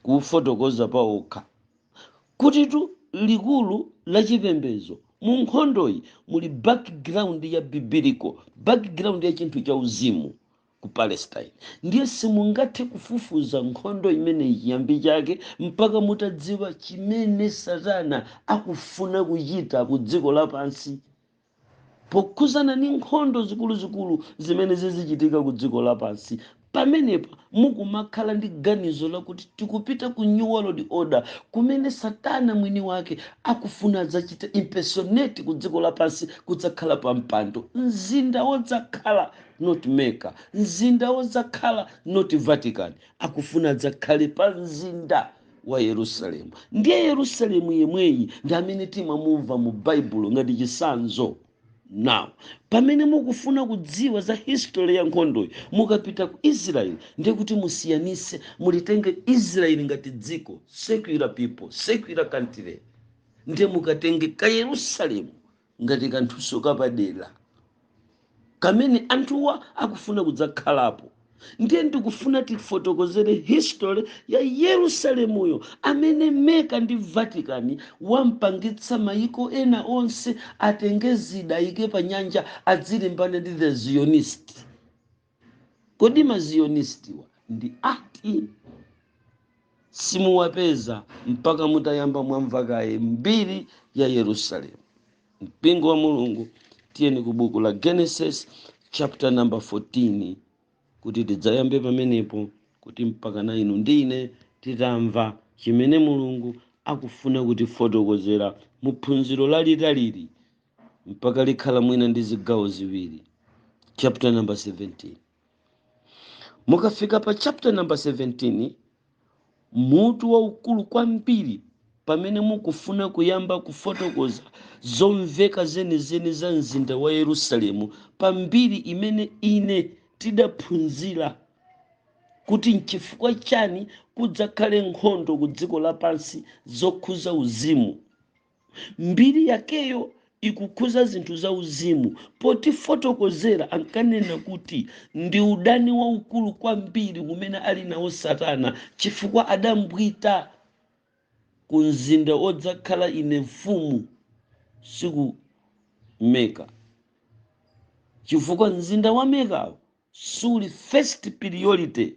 A: kuufotokoza paokha, kutitu likulu la chipembedzo mu nkhondoyi muli background ya biblical background ya chinthu cha uzimu ku Palestine. Ndiye simungathe kufufuza nkhondo imeneyi chiyambi chake mpaka mutadziwa chimene Satana akufuna kuchita ku dziko lapansi pokhuzana ndi nkhondo zikuluzikulu zimene zizichitika ku dziko lapansi. Pamenepa mukumakhala ndi ganizo lakuti tikupita ku new world order, kumene Satana mwini wake akufuna adzachita impersonate ku dziko lapansi, kudzakhala pa mpando. Mzinda wodzakhala not Mecca, mzinda wodzakhala not Vatican, akufuna adzakhale pa mzinda wa Yerusalemu. Ndiye Yerusalemu yemweyi ndi amene timamumva mu Baibulo ngati chisanzo. Now, pamene mukufuna kudziwa za history ya nkhondoyi, mukapita ku Israel, ndiye kuti musiyanise, mulitenge Israel ngati dziko, secular people, secular country, ndiye mukatenge ka Yerusalemu ngati kanthuso kapadera kamene anthuwa akufuna kudzakhalapo. Ndiye ndikufuna tifotokozere history ya Yerusalemuyo, amene Mecca ndi Vatican wampangitsa mayiko ena onse atenge zida, ayike pa nyanja, adzilimbana ndi the Zionist. Kodi ma Zionistiwa ndi ati? Simuwapeza mpaka mutayamba mwamva kaye mbiri ya Yerusalemu. Mpingo wa Mulungu, tiyeni ku buku la Genesis chapter number 14 kuti tidzayambe pamenepo, kuti mpaka na inu ndi ine titamva chimene Mulungu akufuna kutifotokozera mu phunziro lalitalili, mpaka likhala mwina ndi zigawo ziwiri, chapter number 17. Mukafika pa chapter number 17, mutu waukulu kwambiri, pamene mukufuna kuyamba kufotokoza zomveka zenizeni za mzinda wa Yerusalemu pambiri imene ine tidaphunzira kuti nchifukwa chani kudzakhale nkhondo ku dziko lapansi zokhuza uzimu. Mbiri yakeyo ikukhuza zinthu za uzimu. Potifotokozera ankanena kuti ndi udani waukulu kwambiri umene ali nawo Satana, chifukwa adambwita ku mzinda odzakhala ine mfumu, siku Mecca, chifukwa mzinda wa Meccawo suli first priority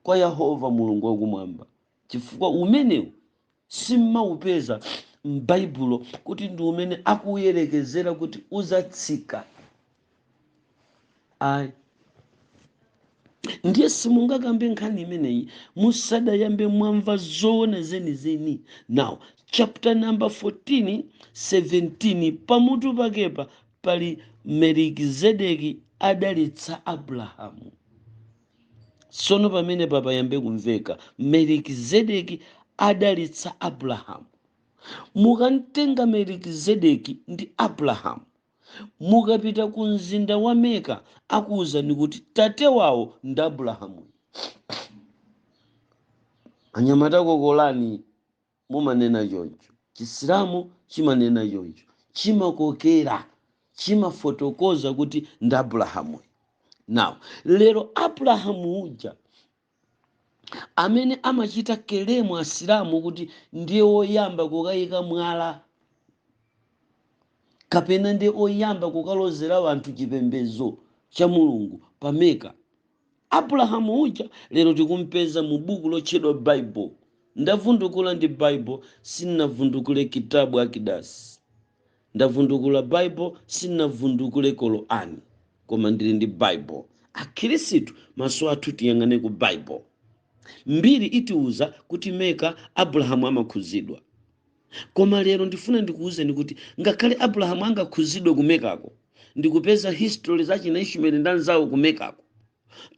A: kwa Yehova Mulungu wakumwamba, chifukwa umenewu simmaupeza m'Baibulo kuti ndi umene akuyerekezera kuti uzatsika, ayi. Ndiye simungakambe nkhani imeneyi musadayambe mwamva zoona zenizeni. Now, chapter number 14, 17, pamutu pakepa pali Melikizedeki adalitsa Abrahamu. Tsono pamene papayambe kumveka Melikizedeki adalitsa Abrahamu, mukamtenga Melikizedeki ndi Abrahamu, mukapita ku mzinda wa Meka, akuwuzani kuti tate wawo ndi Abrahamu. Anyamata, kokolani mumanena choncho, Chisilamu chimanena choncho, chimakokera, chimafotokoza kuti ndi Abrahamu. Now, lero Abrahamu uja amene amachita claim Asilamu kuti ndiye woyamba kukayika mwala kapena ndiye oyamba kukalozera anthu chipembedzo cha Mulungu pa Meka, Abrahamu uja lero tikumpeza mu buku lotchedwa Bible. Ndavundukula ndi Bible, sinnavundukule Kitabu Akidasi. Ndavundukula Bible, sinnavundukule Korani, koma ndili ndi Bible. Akhirisitu, maso athu tiyang'ane ku Bible. Mbiri itiuza kuti Meka Abrahamu amakhuzidwa. Koma lero ndifuna ndikuwuzeni kuti ngakhale Abrahamu angakhuzidwe kumekako, ndikupeza history za china Ishmaeli ndi anzawo kumekako,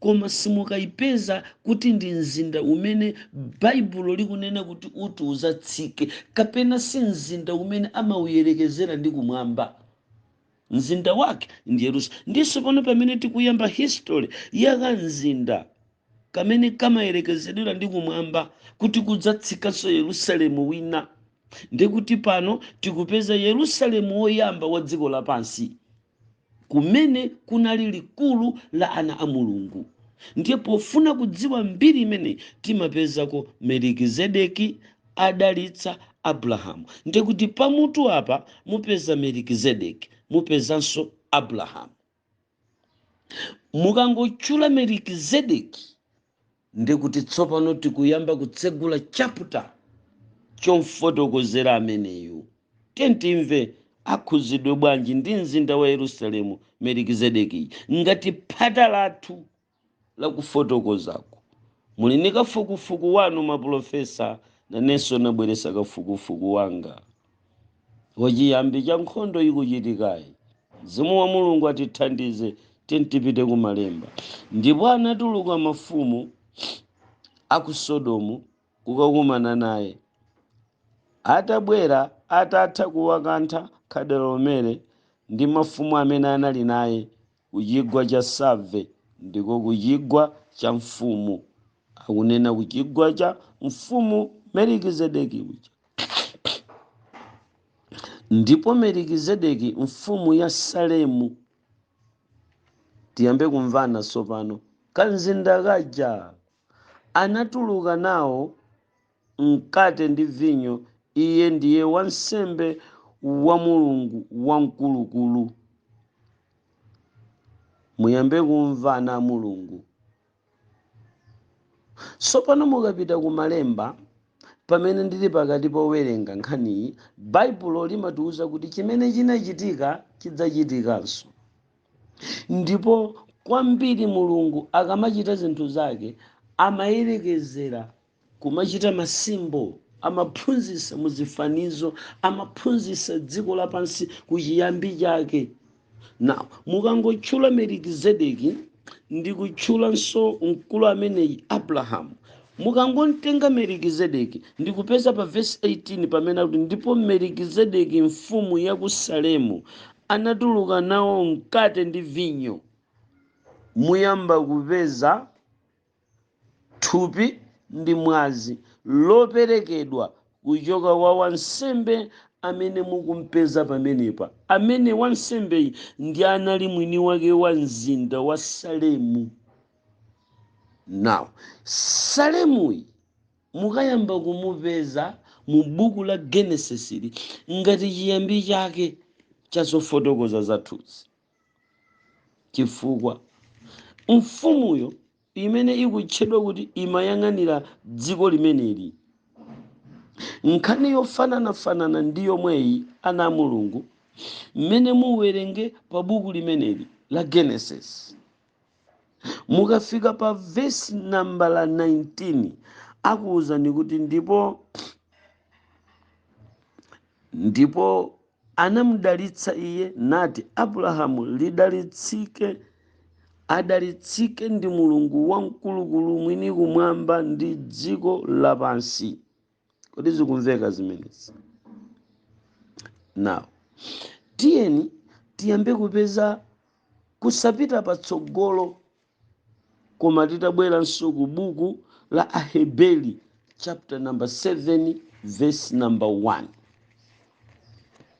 A: koma simukayipeza kuti ndi mzinda umene Baibulo likunena kuti uti uzatsike, kapena si mzinda umene amawuyerekezera ndi kumwamba. Mzinda wake ndi Yerusalemu. Ndiso pano pamene tikuyamba history yakamzinda kamene kamayerekezedwera ndi kumwamba kuti kudzatsikanso Yerusalemu wina, ndikuti pano tikupeza Yerusalemu woyamba wa dziko lapansi kumene kunali likulu la ana a Mulungu. Ndiye pofuna kudziwa mbiri imeneyi, timapezako Melikizedeki adalitsa Abrahamu. Ndiye kuti pamutu apa mupeza Melikizedeki, mupezanso Abrahamu. Mukangotchula Melikizedeki, ndikuti tsopano tikuyamba kutsegula chapter chomfotokozera ameneyu. Tentimve akhuzidwe bwanji ndi mzinda wa Yerusalemu Melikizedeki ngati phata lathu lakufotokozako. Muli ndi kafukufuku wanu, mapulofesa, nanenso nabweresa kafukufuku wanga wachiyambi cha nkhondo ikuchitikayi. Mzimu wa Mulungu atithandize. Tentipite kumalemba. Ndipo anatuluka mafumu aku Sodomu kukakumana naye, atabwera atatha kuwakantha Kedorlaomere ndi mafumu amene anali naye ku chigwa cha Save, ndiko ku chigwa cha mfumu. Akunena ku chigwa cha mfumu Melikizedeki uja. Ndipo Melikizedeki mfumu ya Salemu, tiyambe kumvana tsopano kamzinda kaja, anatuluka nawo mkate ndi vinyo. Iye ndiye wansembe wa Mulungu Wamkulukulu. Muyambe kumvana Mulungu tsopano. Mukapita ku malemba, pamene ndili pakati powerenga nkhaniyi, Baibulo limatiwuza kuti chimene chinachitika chidzachitikanso. Ndipo kwambiri Mulungu akamachita zinthu zake amayerekezera kumachita ma symbol, amaphunzitsa muzifanizo, amaphunzitsa dziko lapansi kuchiyambi chake. Now, mukangotchula Melikizedeki ndi kutchulanso mkulu ameneyi Abrahamu, mukangotenga Melikizedeki ndikupeza pa verse 18 pamene akuti, "Ndipo Melikizedeki mfumu ya ku Salemu anatuluka nawo mkate ndi vinyo," muyamba kupeza thupi ndi mwazi loperekedwa kuchoka kwa wansembe amene mukumpeza pamenepa, amene wansembeyi ndi anali mwini wake wa mzinda wa Salemu. Now, Salemuyi mukayamba kumupeza mu buku la Genesis li ngati chiyambi chake cha zofotokoza zathuzi, chifukwa mfumuyo imene ikutchedwa kuti imayang'anira dziko limeneli, nkhani yofananafanana ndi yomweyi, ana a Mulungu, mmene muwerenge pa buku limeneli la Genesis. Mukafika pa vesi nambala 19, akuwuzani kuti ndipo anamudalitsa iye nati, Abrahamu lidalitsike, adalitsike ndi Mulungu wamkulukulu mwini kumwamba ndi dziko lapansi. Kodi zikumveka zimenezi? Now tiyeni tiyambe kupeza kusapita patsogolo, koma titabweranso ku buku la Aheberi chapter number 7 verse number 1,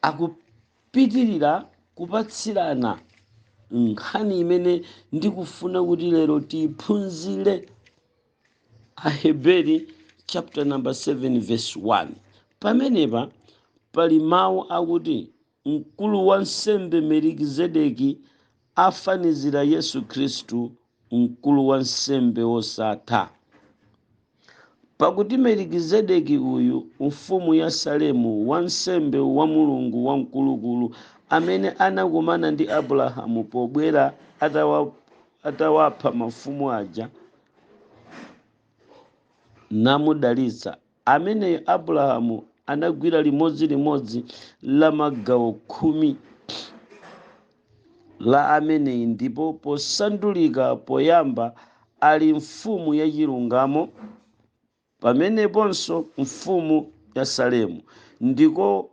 A: akupitirira kupatsirana nkhani imene ndikufuna kuti lero tiyiphunzire. Aheberi chapter number 7 verse 1, pamenepa pali mawu akuti mkulu wa nsembe Melikizedeki afanizira Yesu Khristu, mkulu wa nsembe wosatha. Pakuti Melikizedeki uyu, mfumu ya Salemu, wansembe wa Mulungu wamkulukulu, amene anakumana ndi Abrahamu pobwera atawapha mafumu aja namudalitsa, ameneyo Abrahamu anagwira limodzilimodzi la magawo 10 la ameneyi, ndipo posandulika poyamba ali mfumu yachilungamo, pameneponso mfumu ya Salemu, ndiko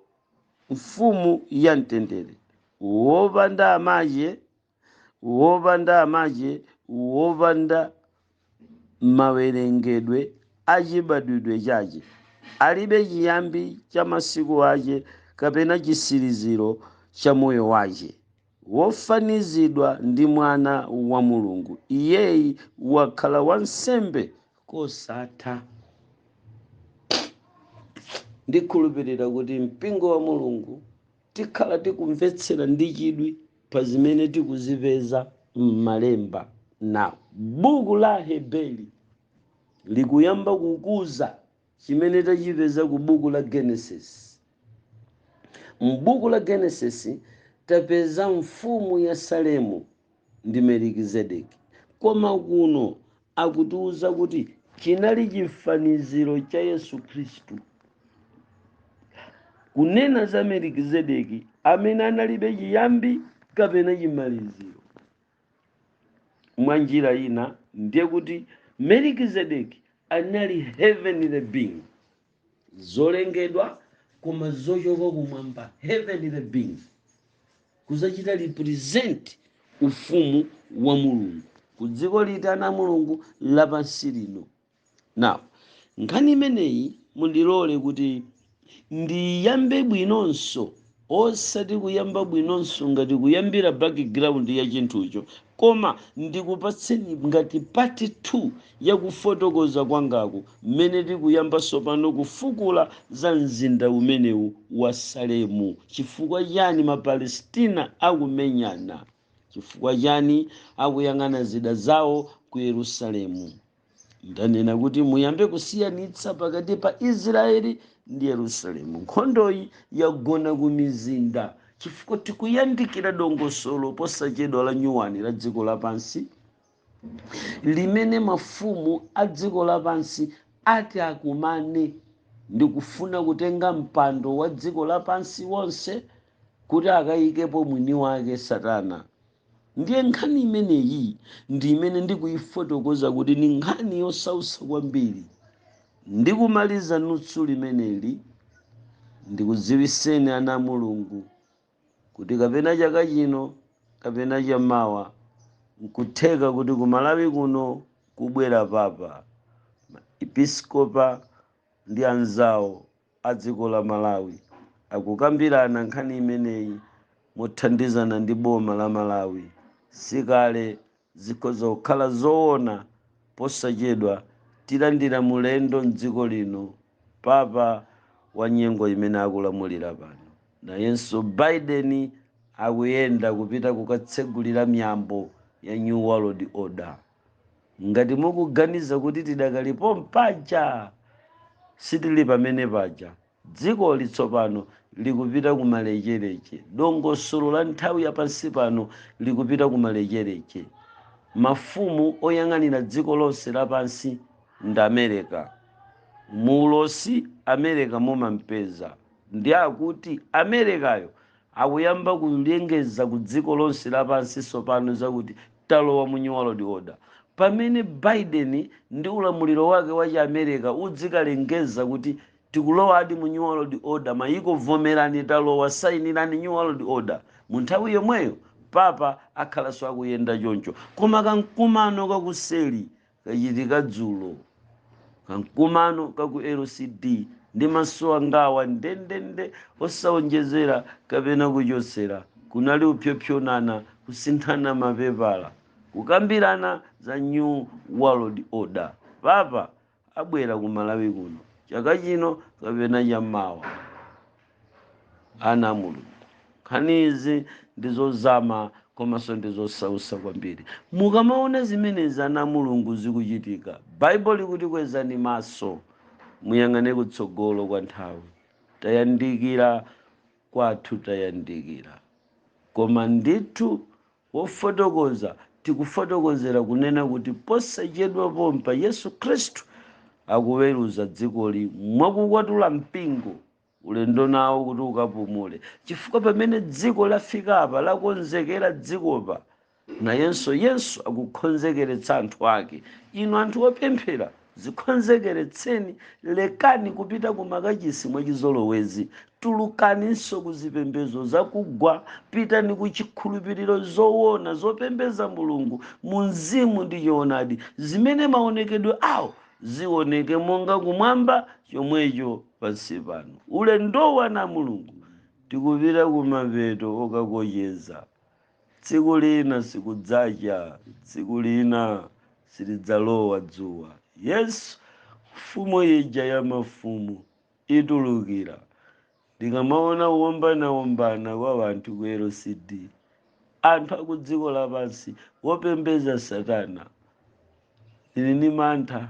A: mfumu ya mtendere, wopanda amache, wopanda amache, wopanda mawerengedwe achibadwidwe chache, alibe chiyambi cha masiku ache kapena chisiriziro cha moyo wache, wofanizidwa ndi mwana wa Mulungu, iyeyi wakhala wansembe kosatha. Ndikhulupirira kuti mpingo wa Mulungu tikhala tikumvetsera ndi chidwi pa zimene tikuzipeza m'malemba. Nawo buku la Hebeli likuyamba kukuza chimene tachipeza ku buku la Genesis. M'buku la Genesis tapeza mfumu ya Salemu ndi Melikizedeki, koma kuno akutiuza kuti chinali chifaniziro cha Yesu Khristu. Kunena za Melikizedeki amene analibe chiyambi kapena chimaliziro, mwa njira ina ndiye kuti Melikizedeki anali heavenly being, zolengedwa koma zochoka kumwamba, heavenly being, kuzachita represent ufumu wa Mulungu ku dziko litana Mulungu lapansi lino. Now nkhani imeneyi mundilole kuti ndiyambe bwinonso, osati kuyamba bwinonso ngati kuyambira background ya chinthucho, koma ndikupatseni ngati part 2 yakufotokoza kwangaku mmene tikuyambanso pano kufukula za mzinda umenewu wa Salemu. Chifukwa chani Mapalestina akumenyana? Chifukwa chani akuyang'ana zida zawo ku Yerusalemu? Ndanena kuti muyambe kusiyanitsa pakati pa Israeli ndi Yerusalemu. Nkhondoyi yagona ku mizinda chifukwa tikuyandikira dongosolo posachedwa la nyuwani la dziko lapansi, limene mafumu a dziko lapansi ati akumane ndi kufuna kutenga mpando wa dziko lapansi wonse kuti akayikepo mwini wake Satana. Ndiye nkhani imeneyi ndi imene ndikuyifotokoza kuti ni nkhani yosausa kwambiri. Ndikumaliza nutsu limeneli, ndikudziwiseni ana Mulungu kuti kapena chaka chino kapena chamawa nkutheka kuti ku Malawi kuno kubwera papa. Episkopa ndi anzawo a dziko la Malawi akukambirana nkhani imeneyi mothandizana ndi boma la Malawi. Sikale zikhoza kukhala zoona, posachedwa tilandira mulendo mdziko lino, papa wa nyengo imene akulamulira pano. Nayenso Biden akuyenda kupita kukatsegulira miyambo ya New World Order. Ngati mukuganiza kuti tidakalipo mpaja, sitili pamene paja. Dziko litsopano likupita kumalechereche, dongosolo la nthawi yapansi pano likupita kumalechereche. Mafumu oyang'anira dziko lonse lapansi ndi America. Muulosi America mumampeza. Ndi akuti Americayo akuyamba kulengeza ku dziko lonse lapansi tsopano zakuti talowa mu New World Order. Pamene Biden ndi ulamuliro wake wa Chiamerica udzikalengeza kuti tikulowadi mu New World Order, mayiko vomerani, talowa, sayinirani New World Order, mu nthawi yomweyo Papa akhalanso akuyenda choncho. Koma kamkumano kakuseli kachitika dzulo, kamkumano kaku LCD, ndi maso angawa ndendende, osawonjezera kapena kuchotsera, kunali kupyopyonana, kusinthana mapepala, kukambirana za New World Order. Papa abwera ku Malawi kuno chaka chino kapena chammawa. Ana a Mulungu, nkhani izi ndizozama komanso ndizosausa kwambiri. Mukamaona zimenezi, ana a Mulungu, zikuchitika, Baibulo likuti kwezani maso muyang'ane kutsogolo kwa nthawi. Tayandikira kwathu, tayandikira. Koma ndithu wofotokoza tikufotokozera kunena kuti posachedwa pompa Yesu Khristu akuweruza dzikoli mwakukwatula mpingo ulendo nawo kuti ukapumule, chifukwa pamene dziko lafikapa, lakonzekera dzikopa, nayenso Yesu akukonzekeretsa anthu ake. Inu anthu opemphera, zikonzekeretseni, lekani kupita ku makachisi mwachizolowezi, tulukaninso ku zipembedzo zakugwa, pitani ku chikhulupiriro zoona zopembedza Mulungu mu mzimu ndi choonadi, zimene maonekedwe awo zioneke monga kumwamba chomwecho pansi pano. Ulendowu, ana Mulungu, tikupita kumapeto okakocheza. Tsiku lina sikudzacha, tsiku lina silidzalowa dzuwa. Yesu, mfumu ija ya mafumu, itulukira. Ndikamaona kuwombanawombana kwa anthu ku LCD, anthu aku dziko lapansi wopembedza Satana, ndili ndi mantha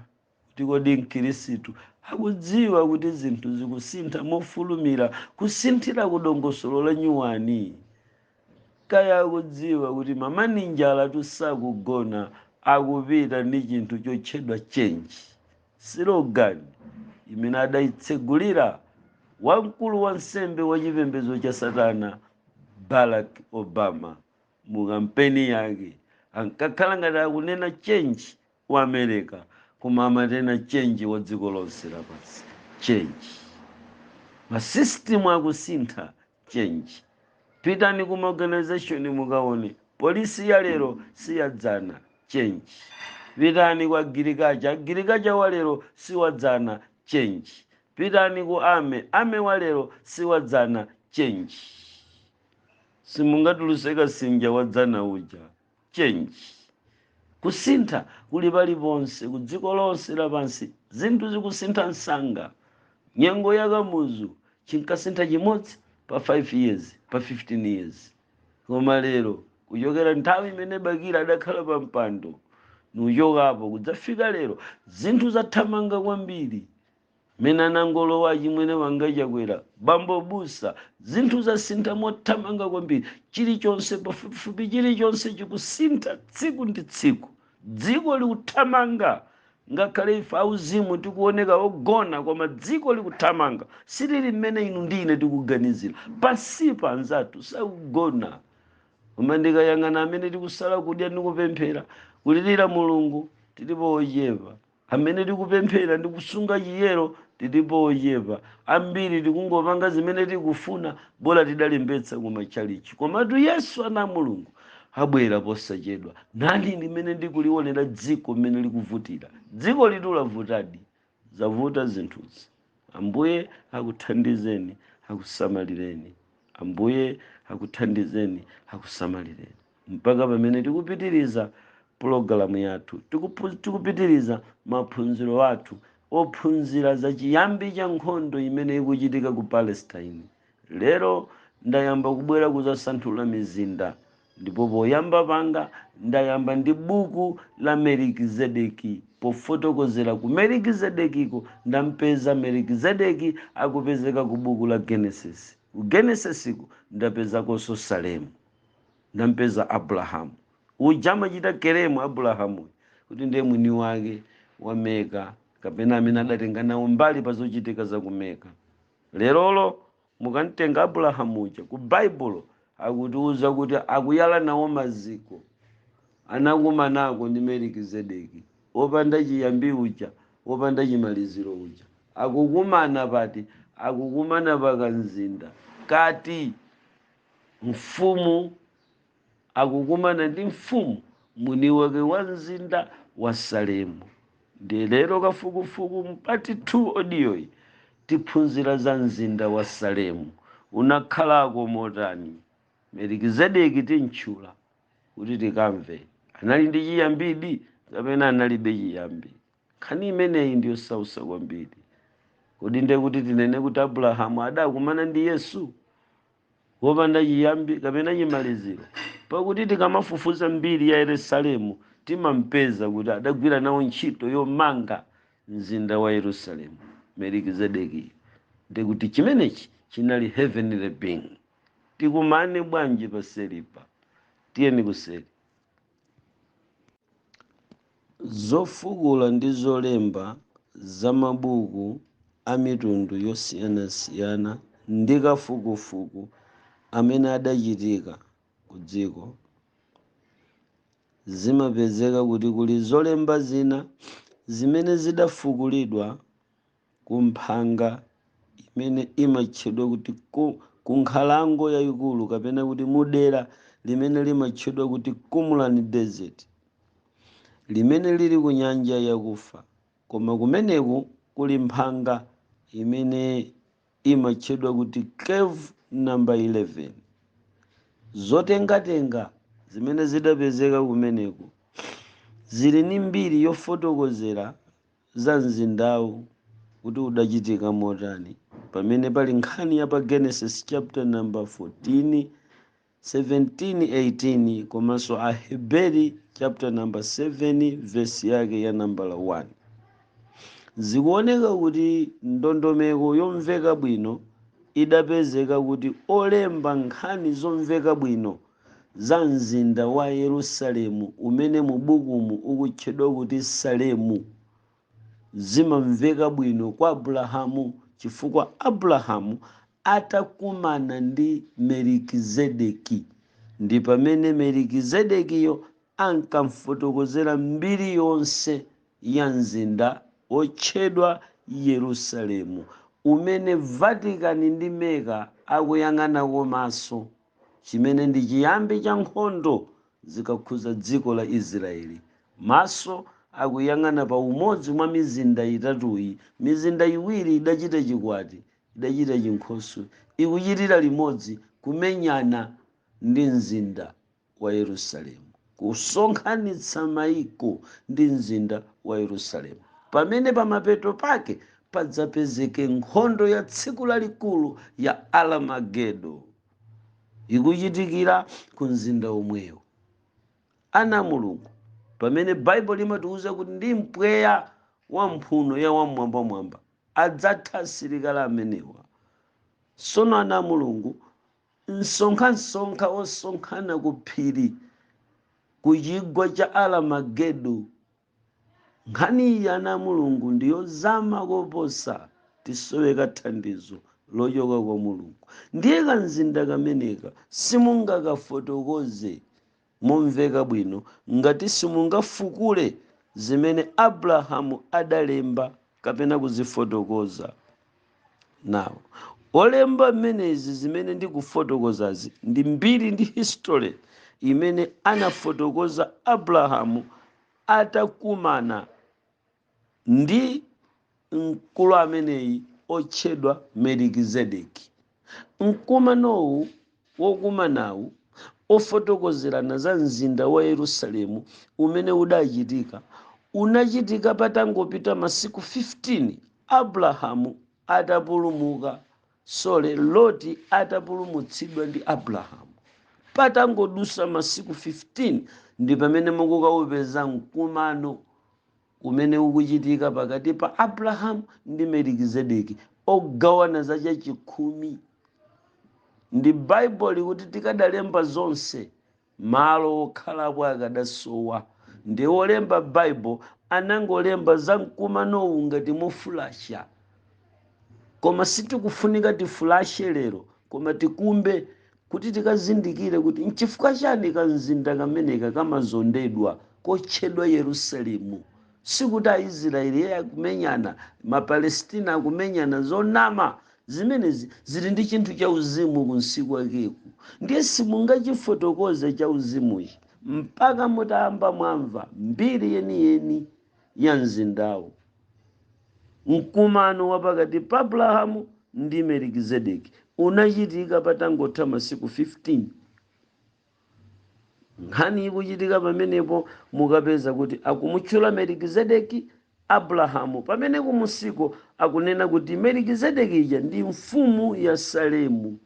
A: kuti kodi Mkhirisitu akudziwa kuti zinthu zikusintha mofulumira, kusinthira kudongosolo la nyuwani? Kaya akudziwa kuti mamaninjala tusakugona, akupita ndi chinthu chotchedwa change, slogan imene adayitsegulira wamkulu wa nsembe wa chipembedzo cha Satana Barack Obama mu kampeni yake? Ankakhala ngati akunena change wa America, koma amatena change wa dziko lonse lapansi. Change, ma system akusintha, change. Pitani kuma organization mukaone, polisi ya lero siyadzana, change. Pitani ku agriculture, agriculture wa lero siwadzana, change. Pitani ku army, army wa lero siwadzana, change. Simungatuluse kasinja wadzana uja, change. Kusintha kuli paliponse ku dziko lonse lapansi, zinthu zikusintha msanga. Nyengo ya Kamuzu chinkasintha chimodzi pa 5 years, pa 15 years, koma lero, kuchokera nthawi imene Bakili adakhala pa mpando nuchokapo kudzafika lero, zinthu zathamanga kwambiri. Mene anangolowa chimwene wanga Chakwera, bambo busa, zinthu zasintha mothamanga kwambiri. Chilichonse, pafupifupi chilichonse chikusintha tsiku ndi tsiku. Dziko likuthamanga. Ngakhale ife auzimu tikuoneka ogona, koma dziko likuthamanga, silili mmene inu ndi ine tikuganizira. Pansipa anzathu sakugona. Koma ndikayang'ana amene tikusala kudya ndi kupemphera, kulirira Mulungu, tilipo ochepa. Amene tikupemphera ndi kusunga chiyero, tilipo ochepa. Ambiri tikungopanga zimene tikufuna, bola tidalembetsa kumachalichi. Komatu Yesu, ana Mulungu, abwera posachedwa. Nani limene ndikulionera dziko mmene likuvutira, dziko litu lavutadi, zavuta zinthuzi. Ambuye akuthandizeni, akusamalireni. Ambuye akuthandizeni, akusamalireni, mpaka pamene tikupitiriza pulogalamu yathu, tikupitiriza maphunziro athu ophunzira za chiyambi cha nkhondo imene ikuchitika ku Palestine. Lero ndayamba kubwera kuzasanthula mizinda, ndipo poyamba panga ndayamba ndi buku la Melikizedeki. Pofotokozera ku Melikizedekiko, ndampeza Melikizedeki akupezeka ku buku la Genesis. Ku Genesisiku ndapezakonso Salemu, ndampeza Abrahamu. Uja amachita claim Abrahamu kuti ndiye mwini wake wa Meka, kapena amene adatenga nawo mbali pa zochitika za ku Meka. Lerolo mukamtenga Abrahamu uja ku Baibulo, akutiuza kuti akuyala nawo maziko, anakumanako ndi Melikizedeki wopanda chiyambi uja, wopanda chimaliziro uja. Akukumana pati? Akukumana pakamzinda kati mfumu, akukumana ndi mfumu mwini wake wa mzinda wa Salemu. Ndi lero kafukufuku mu part 2 audio yi tiphunzira za mzinda wa Salemu unakhalako motani. Melikizedeki tintchula kuti tikamve, anali ndi chiyambidi kapena analibe chiyambi? Nkhani imeneyi ndiyosausa kwambiri. Kodi ndiye kuti tinene kuti Abrahamu adakumana ndi Yesu wopanda chiyambi kapena chimaliziro? Pakuti tikamafufuza mbiri ya Yerusalemu, timampeza kuti adagwira nawo ntchito yomanga mzinda wa Yerusalemu Melikizedeki. Ndikuti chimenechi chinali heavenly being. Tikumane bwanji paselipa? Tiyeni kuseli. Zofukula ndi zolemba za mabuku a mitundu yosiyanasiyana ndi kafukufuku amene adachitika ku dziko, zimapezeka kuti kuli zolemba zina zimene zidafukulidwa ku mphanga imene imatchedwa kuti ku nkhalango yayikulu, kapena kuti mudera limene limatchedwa kuti Qumran Desert, limene lili ku Nyanja Yakufa. Koma kumeneku kuli mphanga imene imatchedwa kuti Cave number 11. Zotengatenga zimene zidapezeka kumeneku zili ni mbiri yofotokozera za mzindawu kuti udachitika motani, pamene pali nkhani ya pa Genesis chapter number 14, 17, 18, komanso Aheberi chapter number 7, verse yake ya nambala 1. Zikuoneka kuti ndondomeko yomveka bwino idapezeka kuti olemba nkhani zomveka bwino za mzinda wa Yerusalemu, umene mu bukumu ukutchedwa kuti Salemu, zimamveka bwino kwa Abrahamu, chifukwa Abrahamu atakumana ndi Melikizedeki, ndi pamene Melikizedekiyo ankamfotokozera mbiri yonse ya mzinda wotchedwa Yerusalemu, umene Vatican ndi Meka akuyang'anako maso, chimene ndi chiyambi cha nkhondo zikakhuza dziko la Israeli. Maso akuyang'ana pa umodzi mwa mizinda itatuyi. Mizinda iwiri idachita chikwati, idachita chinkhoswe, ikuchitira limodzi kumenyana ndi mzinda wa Yerusalemu, kusonkhanitsa maiko ndi mzinda wa Yerusalemu, pamene pamapeto pake padzapezeke nkhondo ya tsiku lalikulu ya Armagedo ikuchitikira ku mzinda omwewo. Ana Mulungu, pamene Baibulo limatiuza kuti ndi mpweya wa mphuno ya wamwambamwamba adzatha asilikali amenewa. Sono ana Mulungu, msonkhamsonkha osonkhana ku phiri, ku chigwa cha Armagedo, nkhani iyi, ana Mulungu, ndiyozama koposa. Tisoweka thandizo lochoka kwa Mulungu. Ndiye kamzinda kameneka simungakafotokoze momveka bwino ngati simungafukule zimene Abrahamu adalemba kapena kuzifotokoza. Nawo olemba mmenezi, zimene ndikufotokozazi ndi mbiri ndi history imene anafotokoza Abrahamu atakumana ndi mkulu ameneyi otchedwa Melikizedeki. Mkumanowu wokumanawu ofotokozerana za mzinda wa Yerusalemu umene udachitika, unachitika patangopita masiku 15 Abrahamu atapulumuka, sole Loti atapulumutsidwa ndi Abrahamu. Patangodusa masiku 15 ndi pamene mukukaupeza mkumano umene ukuchitika pakati pa Abrahamu ndi Melikizedeki, ogawana za chachikhumi. Ndi Baibulo kuti tikadalemba zonse, Malo okhalapo akadasowa. Ndi olemba Baibo anangolemba za mkumanowu ngati mofulasha, koma sitikufunika tifulashe lero, koma tikumbe kuti tikazindikire kuti nchifukwa chani kamzinda kameneka kamazondedwa kotchedwa Yerusalemu. Sikuti Aisraeli iye akumenyana, Mapalestina akumenyana, zonama zimenezi. Zili ndi chinthu cha uzimu kunsi kwakeku, ndiye simungachifotokoze cha uzimuchi mpaka mutayamba mwamva mbiri yeniyeni ya mzindawo. Mkumano wa pakati pa Abrahamu ndi Melikizedeki unachitika patangotha masiku 15. Nkhani ikuchitika pamenepo, mukapeza kuti akumutchula Melikizedeki Abrahamu, pamene kumusiko akunena kuti Melikizedeki ija ndi mfumu ya Salemu.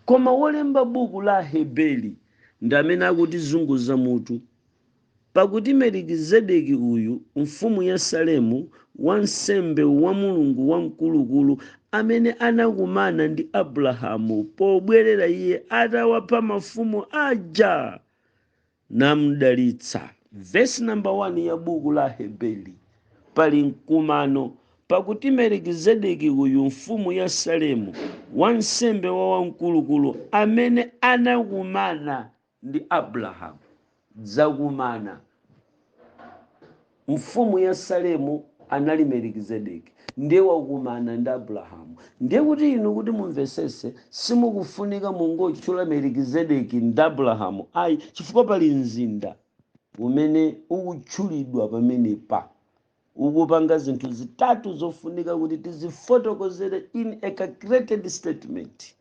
A: Koma wolemba buku la Hebeli ndi amene akutizunguza mutu, pakuti Melikizedeki uyu, mfumu ya Salemu, wansembe wa Mulungu Wamkulukulu, amene anakumana ndi Abrahamu pobwerera iye atawapha mafumu aja namdalitsa. Vesi namba 1 ya buku la Hebeli pali mkumano, pakuti Melikizedeki uyu, mfumu ya Salemu, wansembe wa Wamkulukulu, amene anakumana ndi Abrahamu. Dzakumana mfumu ya Salemu anali Melikizedeki, ndiye wakumana ndi Abrahamu. Ndiye kuti inu kuti mumvesese, simukufunika mungotchula Melikizedeki ndi Abrahamu, ayi, chifukwa pali mzinda umene ukutchulidwa pamenepa ukupanga zinthu zitatu zofunika kuti tizifotokozere in a calculated statement: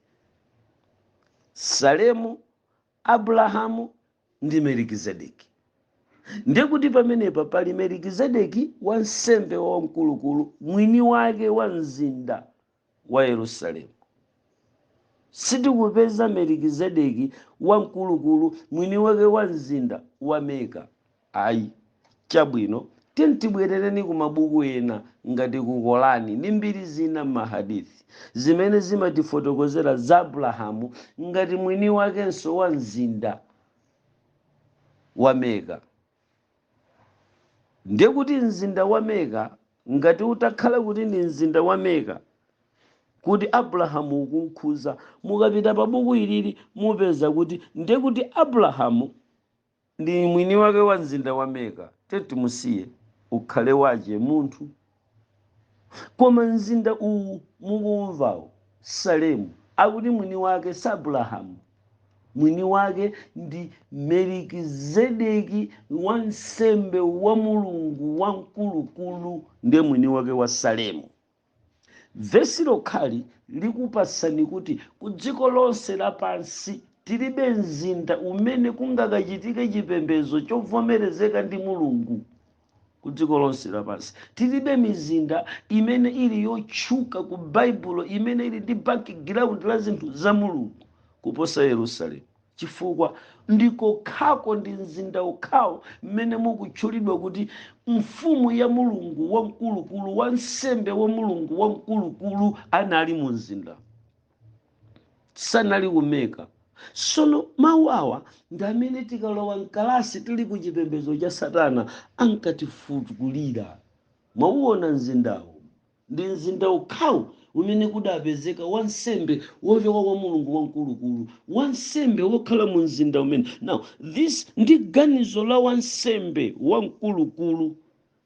A: Salemu, Abrahamu ndi Melikizedeki. Ndiye kuti pamenepa pali Melikizedeki, wansembe wamkulukulu, mwini wake wa mzinda wa Yerusalemu. Sitikupeza Melikizedeki wamkulukulu, mwini wake wa mzinda wa Meka, ayi. Chabwino, tiyeni ku mabuku ena ngati ku Korani ndi mbiri zina m'mahadithi zimene zimatifotokozera za Abrahamu ngati mwini wakenso wa mzinda wa Meka. Ndiye kuti mzinda wa Meka, ngati utakhala kuti ndi mzinda wa Meka kuti Abrahamu ukunkhuza, mukapita pa buku ilili mupeza kuti ndiye kuti Abrahamu ndi mwini wake wa mzinda wa Meka. Tetimusiye ukhale wache munthu, koma mzinda uwu mukumvawo, Salemu, akuti mwini wake si Abrahamu, mwini wake ndi Melikizedeki, wansembe wa Mulungu Wamkulukulu, ndiye mwini wake wa Salemu. Vesi lokhali likupasani kuti ku dziko lonse lapansi tilibe mzinda umene kungakachitike chipembedzo chovomerezeka ndi Mulungu. Ku dziko lonse lapansi tilibe mizinda imene ili yotchuka ku Baibulo, imene ili ndi background la zinthu za Mulungu kuposa Yerusalemu, chifukwa ndikokhako ndi mzinda okhawo mmene mukutchulidwa kuti mfumu ya Mulungu Wamkulukulu, wansembe wa Mulungu Wamkulukulu anali mu mzinda, sanali kumeka. Sono mawu awa ndi amene tikalowa mkalasi tili ku chipembedzo cha satana ankatifukulira. Mwauona mzindawo, ndi mzinda ukhawu umene kudapezeka wansembe wochoka kwa Mulungu Wamkulukulu, wansembe wokhala mu mzinda umene. Now this ndi ganizo la wansembe wamkulukulu,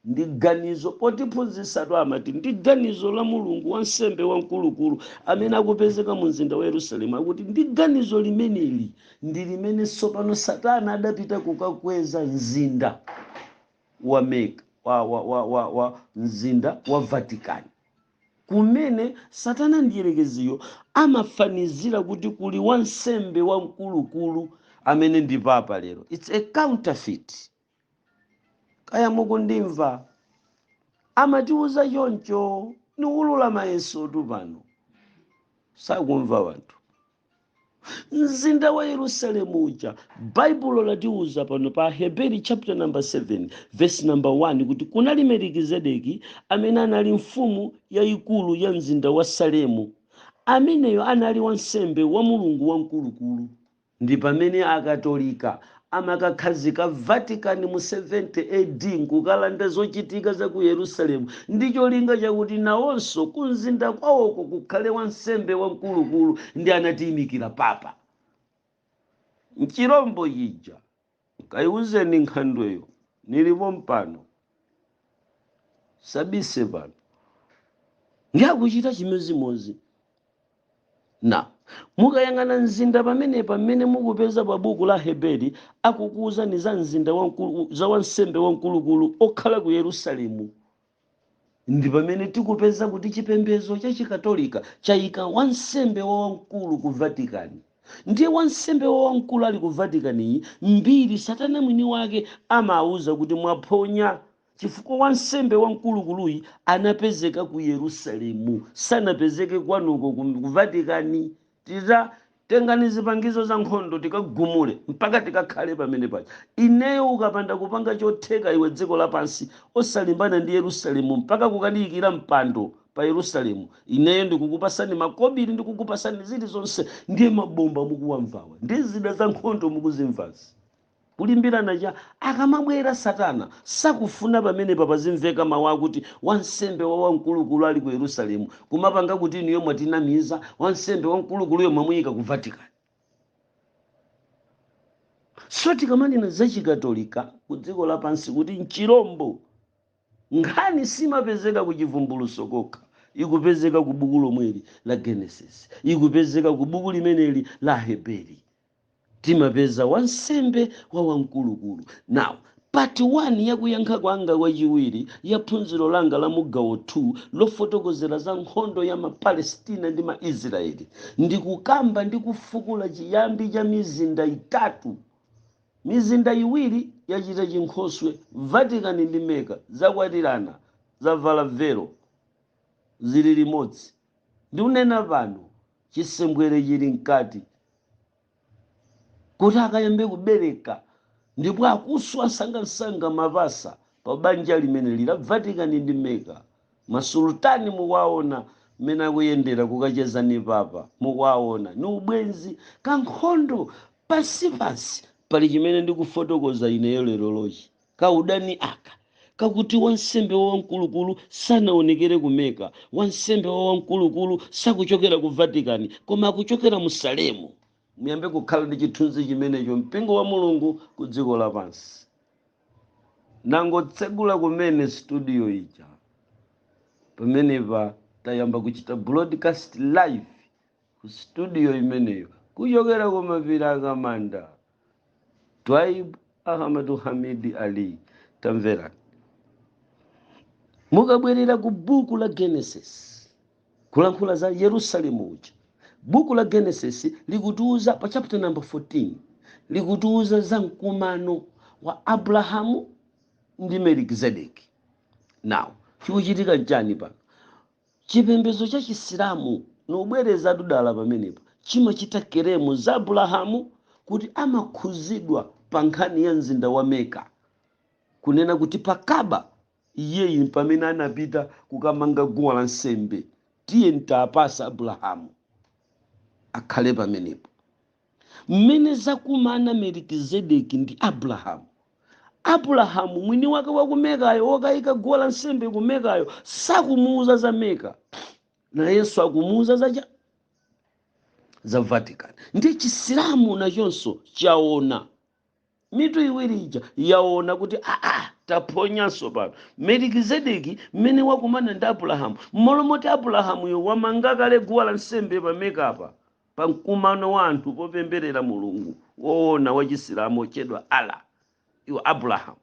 A: ndi ganizo potiphunzitsatu amati ndi ganizo la Mulungu, wansembe wamkulukulu amene akupezeka mu mzinda wa Yerusalemu. Akuti ndi ganizo limeneli ndi limene tsopano satana adapita kukakweza mzinda wa Meka, wa mzinda wa Vatican, kumene satana ndiyerekeziyo amafanizira kuti kuli wansembe wamkulukulu amene ndi papa lero. It's a counterfeit. Kaya mukundimva? Amatiuza choncho, niulula mayesotu pano, sakumva wanthu. Mzinda wa Yerusalemu uja, Baibulo latiuza pano pa Heberi chapter number 7 verse number 1 kuti kunali Melikizedeki amene anali mfumu yayikulu ya mzinda wa Salemu, ameneyo anali wansembe wa Mulungu Wamkulukulu. Ndi pamene Akatolika amakakhazika Vatican mu 70 AD nkukalanda zochitika za ku Yerusalemu, ndi cholinga chakuti nawonso kumzinda kwawoko kukhale wansembe wamkulukulu, ndi anatiyimikira papa. Mchirombo chija, kayiuzeni nkhandweyo nilipo mpano, sabise pano, ndi akuchita chimozimozi. Na mukayang'ana mzinda pamenepa, mmene mukupeza pa buku la Heberi, akukuwuzani za mzinda wamkulu, za wansembe wamkulukulu okhala ku Yerusalemu. Ndi pamene tikupeza kuti chipembedzo cha Chikatolika chayika wansembe wamkulu ku Vatican. Ndiye wansembe wamkulu ali ku Vatican iyi, mbiri Satana mwini wake amawuza kuti mwaphonya, chifukwa wansembe wamkulukuluyi anapezeka ku Yerusalemu, sanapezeke kwanuko ku Vatican. Tita tengani zipangizo za nkhondo, tikagumule mpaka tikakhale pamene paja. Ineyo ukapanda kupanga chotheka iwe dziko lapansi, osalimbana ndi Yerusalemu mpaka kukandiyikira mpando pa Yerusalemu, ineyo ndikukupasani makobiri, ndikukupasani zilizonse. Ndiye mabomba mukuwamvawa ndi zida za nkhondo mukuzimvazi, kulimbirana cha akamabwera Satana sakufuna pamene papazimveka mawu akuti wansembe wa wamkulukulu ali ku Yerusalemu, kumapanga kuti inuyo mwatinamiza, wansembe wamkulukuluyo mwamuyika ku Vatican. So tikamanena za Chikatolika ku dziko lapansi kuti mchirombo, nkhani simapezeka ku Chivumbuluso kokha, ikupezeka ku buku lomweli la Genesis, ikupezeka ku buku limeneli la Heberi. Timapeza wansembe wa wamkulukulu. Now, part 1 yakuyankha kwanga kwachiwiri ya phunziro langa la mugawo 2 lofotokozera za nkhondo ya Mapalestina ndi Maisraeli, ndikukamba ndi kufukula chiyambi cha mizinda itatu. Mizinda iwiri yachita chinkhoswe, Vatican ndi Mecca, zakwatirana, zavala vero, zili limodzi. Ndikunena pano chisembwere chili mkati kuti akayambe kubereka, ndipo akuswa msangamsanga mapasa pa banja limene la Vatican ndi Mecca. Masultani mukuwaona mmene akuyendera kukacheza ni papa, mukuwaona ni ubwenzi kankhondo pansipansi. Pali chimene ndikufotokoza ineyo lero lochi, kaudani aka kakuti wansembe wamkulukulu sanaonekere ku Mecca, wansembe wamkulukulu sakuchokera ku Vatican, koma akuchokera mu Salemu. Muyambe kukhala ndi chithunzi chimenecho, mpingo wa Mulungu ku dziko lapansi. Nangotsegula kumene studio ija, pamenepa tayamba kuchita broadcast live ku studio imeneyo kuchokera ku mapiri akamanda, Twaib Ahmadu Hamidi Ali. Tamverani, mukabwerera ku buku la Genesis kulankhula za Yerusalemu uja, buku la Genesis likutiuza pa chapter number 14, likutiuza za mkumano wa Abrahamu ndi Melikizedeki. Now, chikuchitika nchani pano? Chipembedzo cha Chisilamu, nobwereza dudala pamenepa, chimachita claim za Abrahamu kuti amakhuzidwa pa nkhani ya mzinda wa Meka, kunena kuti pakaba iyeyi pamene anapita kukamanga guwa la nsembe, tiye ntapasa Abrahamu akhale pamenepo. Mmene zakumana Melikizedeki ndi Abrahamu, Abrahamu mwini wake wa kumekayo, wokayika guwa la nsembe kumekayo, sakumuuza za Meka, nayenso akumuuza za Vatican. Ndi Chisilamu nachonso chaona mitu iwiri ija, yaona kuti aa, taphonyanso pano. Melikizedeki mmene wakumana ndi Abrahamu, mmalo moti Abrahamuyo wamanga kale guwa la nsembe pa Mekapa, pa mkumano wa anthu popemberera Mulungu woona wa Chisilamu ochedwa Allah, iwo Abrahamu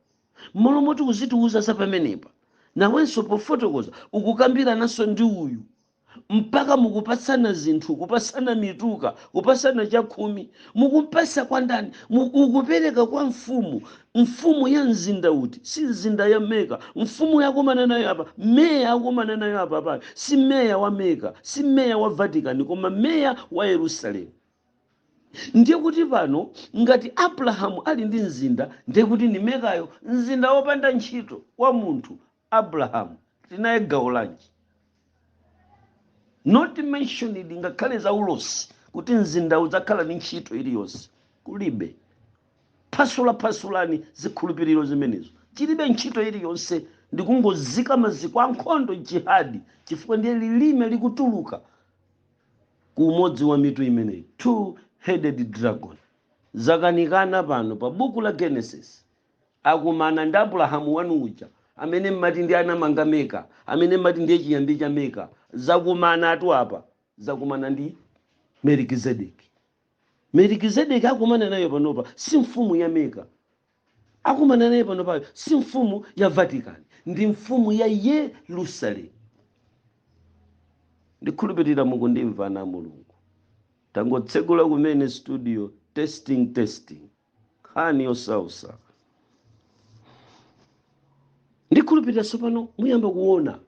A: mmalo moti uzitiuza za pamenepa, nawenso pofotokoza ukukambirananso ndi uyu, mpaka mukupatsana zinthu, kupatsana mituka, kupatsana chakhumi. Mukumpasa kwa ndani? Ukupereka kwa mfumu. Mfumu ya mzinda uti? Si mzinda ya Meka. Mfumu yakumana nayo apa, meya akumana nayo apa apa, si meya wa Meka, si meya wa Vatican, koma meya wa Yerusalemu. Ndiye kuti pano ngati Abrahamu ali ndi mzinda, ndiye kuti ni Mekayo, mzinda wopanda ntchito wa munthu. Abrahamu tinaye gawo lanji? Not mentioned ngakhale za ulosi kuti mzinda udzakhala ndi ntchito iliyonse. Kulibe. Phasulapasulani zikhulupiriro zimenezo, chilibe ntchito iliyonse, ndikungozika maziko a nkhondo, jihadi, chifukwa ndiye lilime likutuluka ku umodzi wa mitu imeneyi, two headed dragon. Zakanikana pano pa buku la Genesis. Akumana ndi Abrahamu wanu uja amene mmati ndi anamanga Meka, amene mmati ndiye chiyambi cha Meka. Zakumana atu apa, zakumana ndi Melikizedeki. Melikizedeki akumana nayo panopa si mfumu ya Meka, akumana naye panopayo si mfumu ya Vatican, ndi mfumu ya Yerusalemu. Ndikhulupirira mukundimva na Mulungu. Tangotsegula kumene studio, testing, testing, nkhani yosausa. Ndikhulupirira tsopano muyamba kuona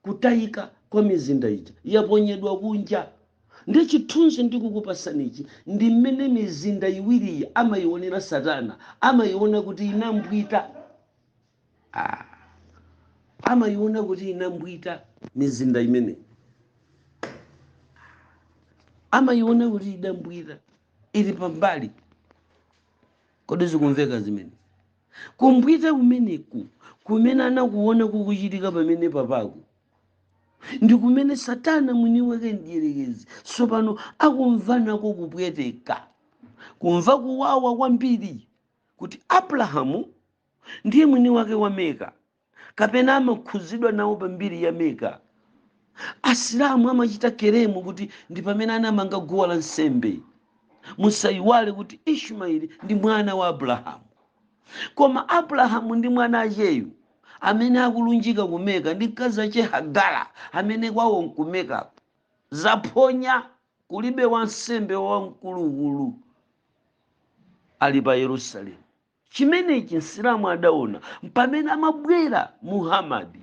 A: kutayika kwa mizinda ija yaponyedwa kunja. Ndi chithunzi ndikukupasanichi ndi mmene mizinda iwiriyi amayionera Satana, amayiona kuti inambwita. Ah, amayiona kuti inambwita mizinda imene amayiona kuti idambwita, ili pambali. Kodi zikumveka zimene? Kumbwita kumeneku kumene anakuona kukuchitika pamene papaku ndi kumene Satana mwini wake mdierekezi tsopano akumvanako kupweteka, kumva kuwawa kwambiri kuti Abrahamu ndiye mwini wake wa Meka, kapena amakhuzidwa nawo pambiri ya Meka. Asilamu amachita claim kuti ndi pamene anamanga guwa la nsembe. Musayiwale kuti Ishmaeli ndi mwana wa Abrahamu, koma Abrahamu ndi mwana acheyu amene akulunjika ku Meka ndi mkazi ache Hagara amene kwawo nkumekako. Zaphonya, kulibe wansembe wamkulukulu ali pa Yerusalemu. Chimenechi Msilamu adaona pamene amabwera Muhammadi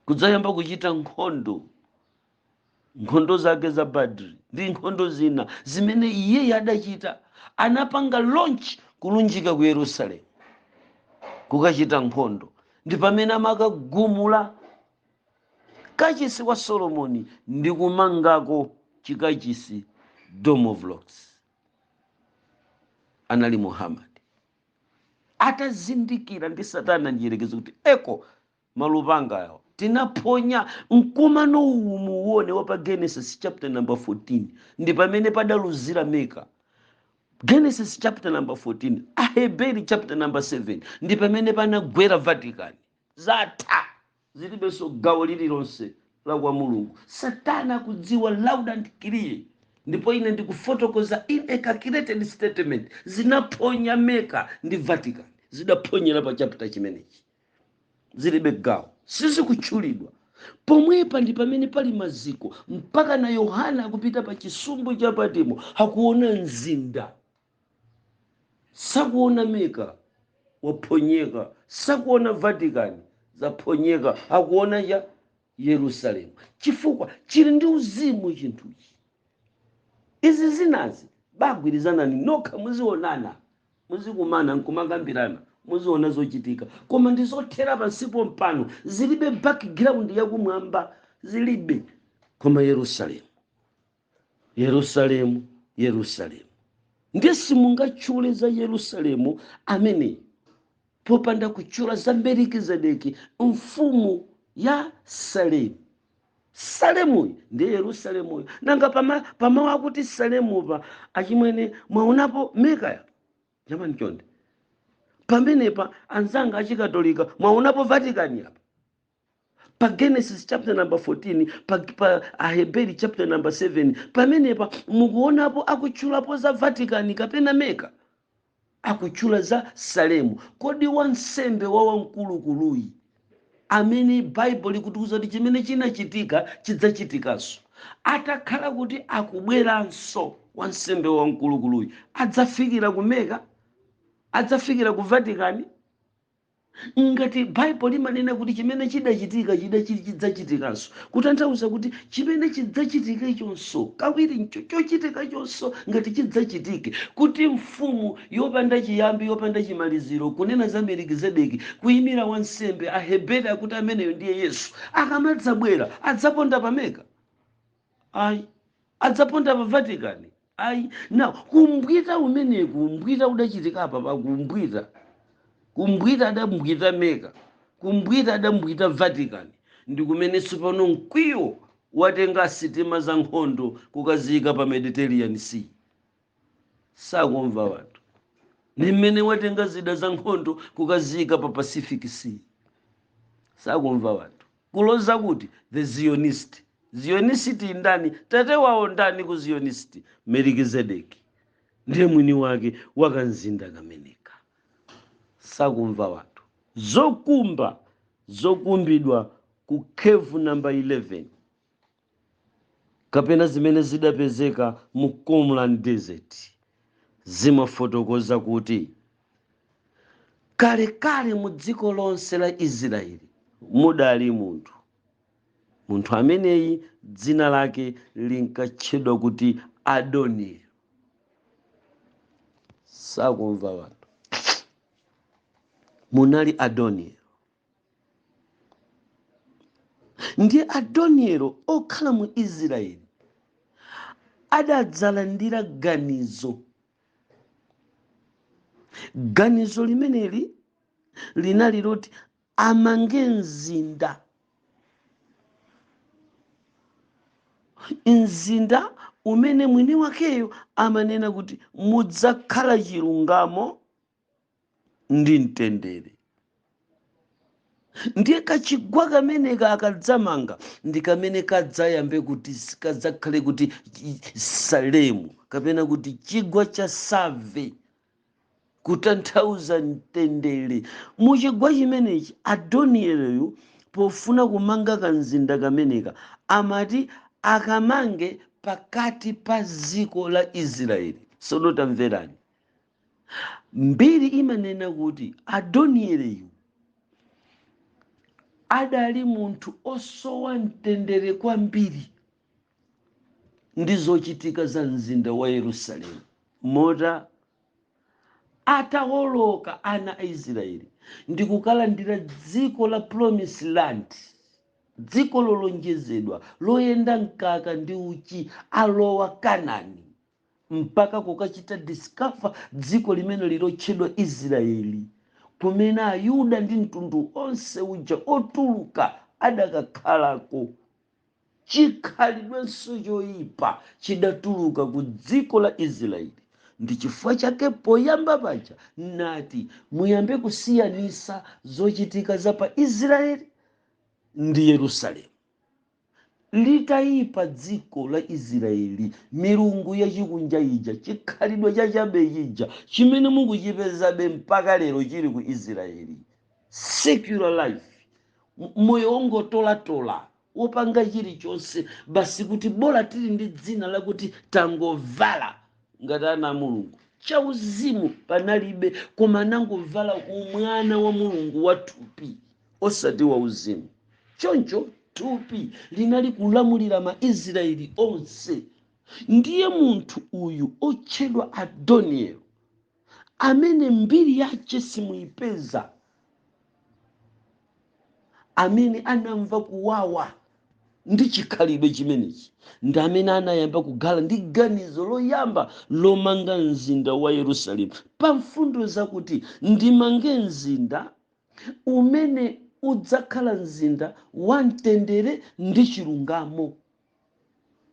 A: kudzayamba kuchita nkhondo, nkhondo zake za Badri ndi nkhondo zina zimene iyeyo adachita. Anapanga launch kulunjika ku Yerusalemu kukachita nkhondo, ndi pamene amakagumula kachisi wa Solomoni ndi kumangako chikachisi, Dome of Rocks. Anali Muhammad atazindikira ndi Satana ndiyerekeza kuti eko malupanga awo tinaphonya mkumano uwu. Muwone wa pa Genesis chapter number 14, ndi pamene padaluzira Meka. Genesis chapter number 14, Aheberi chapter number 7, ndi pamene panagwera Vatican. Zatha, zilibenso gawo lililonse la kwa Mulungu. Satana akudziwa loud and clear, ndipo ine ndikufotokoza in a calculated statement. Zinaphonya Meka ndi Vatican, zidaphonyera pa chapter chimenechi, zilibe gawo, sizikutchulidwa. Pomwepa ndi pamene pali maziko mpaka na Yohana akupita pa chisumbu cha Patimo, akuona mzinda, sakuona Meka, waphonyeka, sakuona Vatican, zaphonyeka, akuona cha Yerusalemu, chifukwa chili ndi uzimu chinthuchi. Izi zinazi bagwirizanani nokha, muzionana, muzikumana nkumakambirana, muziona zochitika, koma ndi zothera pansipo mpano, zilibe background yakumwamba, zilibe. Koma Yerusalemu, Yerusalemu, Yerusalemu, ndiye simungatchule za Yerusalemu amene popanda kutchula za Melikizedeki, mfumu ya Salemu. Salemuyi ndiye Yerusalemuyo. Nanga pamawu akuti Salemupa, achimwene, mwaonapo Mekaya? Jamani, chonde, pamenepa anzanga achikatolika, mwaonapo Vatican apa pa Genesis chapter number 14, pa Aheberi chapter number 7? Pamenepa mukuonapo akutchulapo za Vatican kapena Meka? Akutchula za Salemu. Kodi wansembe wa wamkulukuluyi amene Baibulo likutiuza kuti chimene chinachitika chidzachitikanso, atakhala kuti akubweranso wansembe wamkulukuluyi, adzafikira ku Meka? Adzafikira ku Vatican? Ngati Baibulo limanena kuti chimene chidachitika chidzachitikanso, kutanthauza kuti chimene chidzachitika ichonso kawiri ncho chochitika chonso ngati chidzachitike, kuti mfumu yopanda chiyambi, yopanda chimaliziro, kunena za Melikizedeki kuyimira wansembe, Aheberi akuti ameneyo ndiye Yesu, akamadzabwera adzaponda pa Meka? Ayi. Adzaponda pa Vatican? Ayi, na kumbwita umeneku, kumbwita udachitika apa pa kumbwita, kumbwita adambwita Mecca, kumbwita adambwita Vatican, ndi kumenenso pano mkwiyo watenga sitima za nkhondo kukazika pa Mediterranean Sea. Sakumva wanthu. Ni mmene watenga zida za nkhondo kukazika pa Pacific Sea. Sakumva wanthu. Kuloza kuti the Zionist. Zionist ndani? Tate wawo ndani ku Zionist? Melikizedeki ndiye mwini wake wakamzinda kameneka. Sakumva wanthu. Zokumba zokumbidwa ku cave number 11 kapena zimene zidapezeka mu Qumran Desert zimafotokoza kuti kalekale mu dziko lonse la Israeli mudali munthu. Munthu ameneyi dzina lake linkatchedwa kuti Adoniyo. Sakumva wanthu. Munali Adoniyo. Ndiye Adonielo okhala mu Israeli adadzalandira ganizo. Ganizo limeneli linali loti amange mzinda, mzinda umene mwini wakeyo amanena kuti mudzakhala chilungamo ndi mtendere. Ndiye kachigwa kameneka akadzamanga ndi kamene kadzayambe kuti kadzakhale kuti Salemu kapena kuti chigwa cha Save, kutanthauza mtendere. Muchigwa chimenechi Adonieleyu pofuna kumanga kamzinda kameneka amati akamange pakati pa dziko la Israeli. Tsono tamverani, mbiri imanena kuti Adonieleyu adali munthu osowa mtendere kwambiri ndi zochitika za mzinda wa Yerusalemu, mota atawoloka ana a Israeli ndi kukalandira dziko la Promised Land, dziko lolonjezedwa loyenda mkaka ndi uchi, alowa Kanani mpaka kukachita discover dziko limene lilotchedwa Israeli, kumene Ayuda ndi mtundu onse uja otuluka adakakhalako. Chikhalidwenso choyipa chidatuluka ku dziko la Israeli. Ndi chifukwa chake poyamba paja nati muyambe kusiyanisa zochitika za pa Israeli ndi Yerusalemu. Litayipa dziko la Israeli, milungu yachikunja ija, chikhalidwe chachabe chija chimene mukuchipezabe mpaka lero chili ku Israeli, secular life, moyo wongotolatola wopanga chilichonse basi kuti bola tili ndi dzina lakuti tangovala ngati ana a Mulungu. Chauzimu panalibe, koma anangovala umwana wa Mulungu wa thupi osati wa uzimu. Choncho thupi linali kulamulira maIsraeli onse. Ndiye munthu uyu otchedwa Adonielo, amene mbiri yache simuyipeza, amene anamva kuwawa ndi chikhalidwe chimenechi, ndi amene anayamba kukhala ndi ganizo loyamba lomanga mzinda wa Yerusalemu pa mfundo zakuti ndimange mzinda umene udzakhala mzinda wa mtendere ndi chilungamo.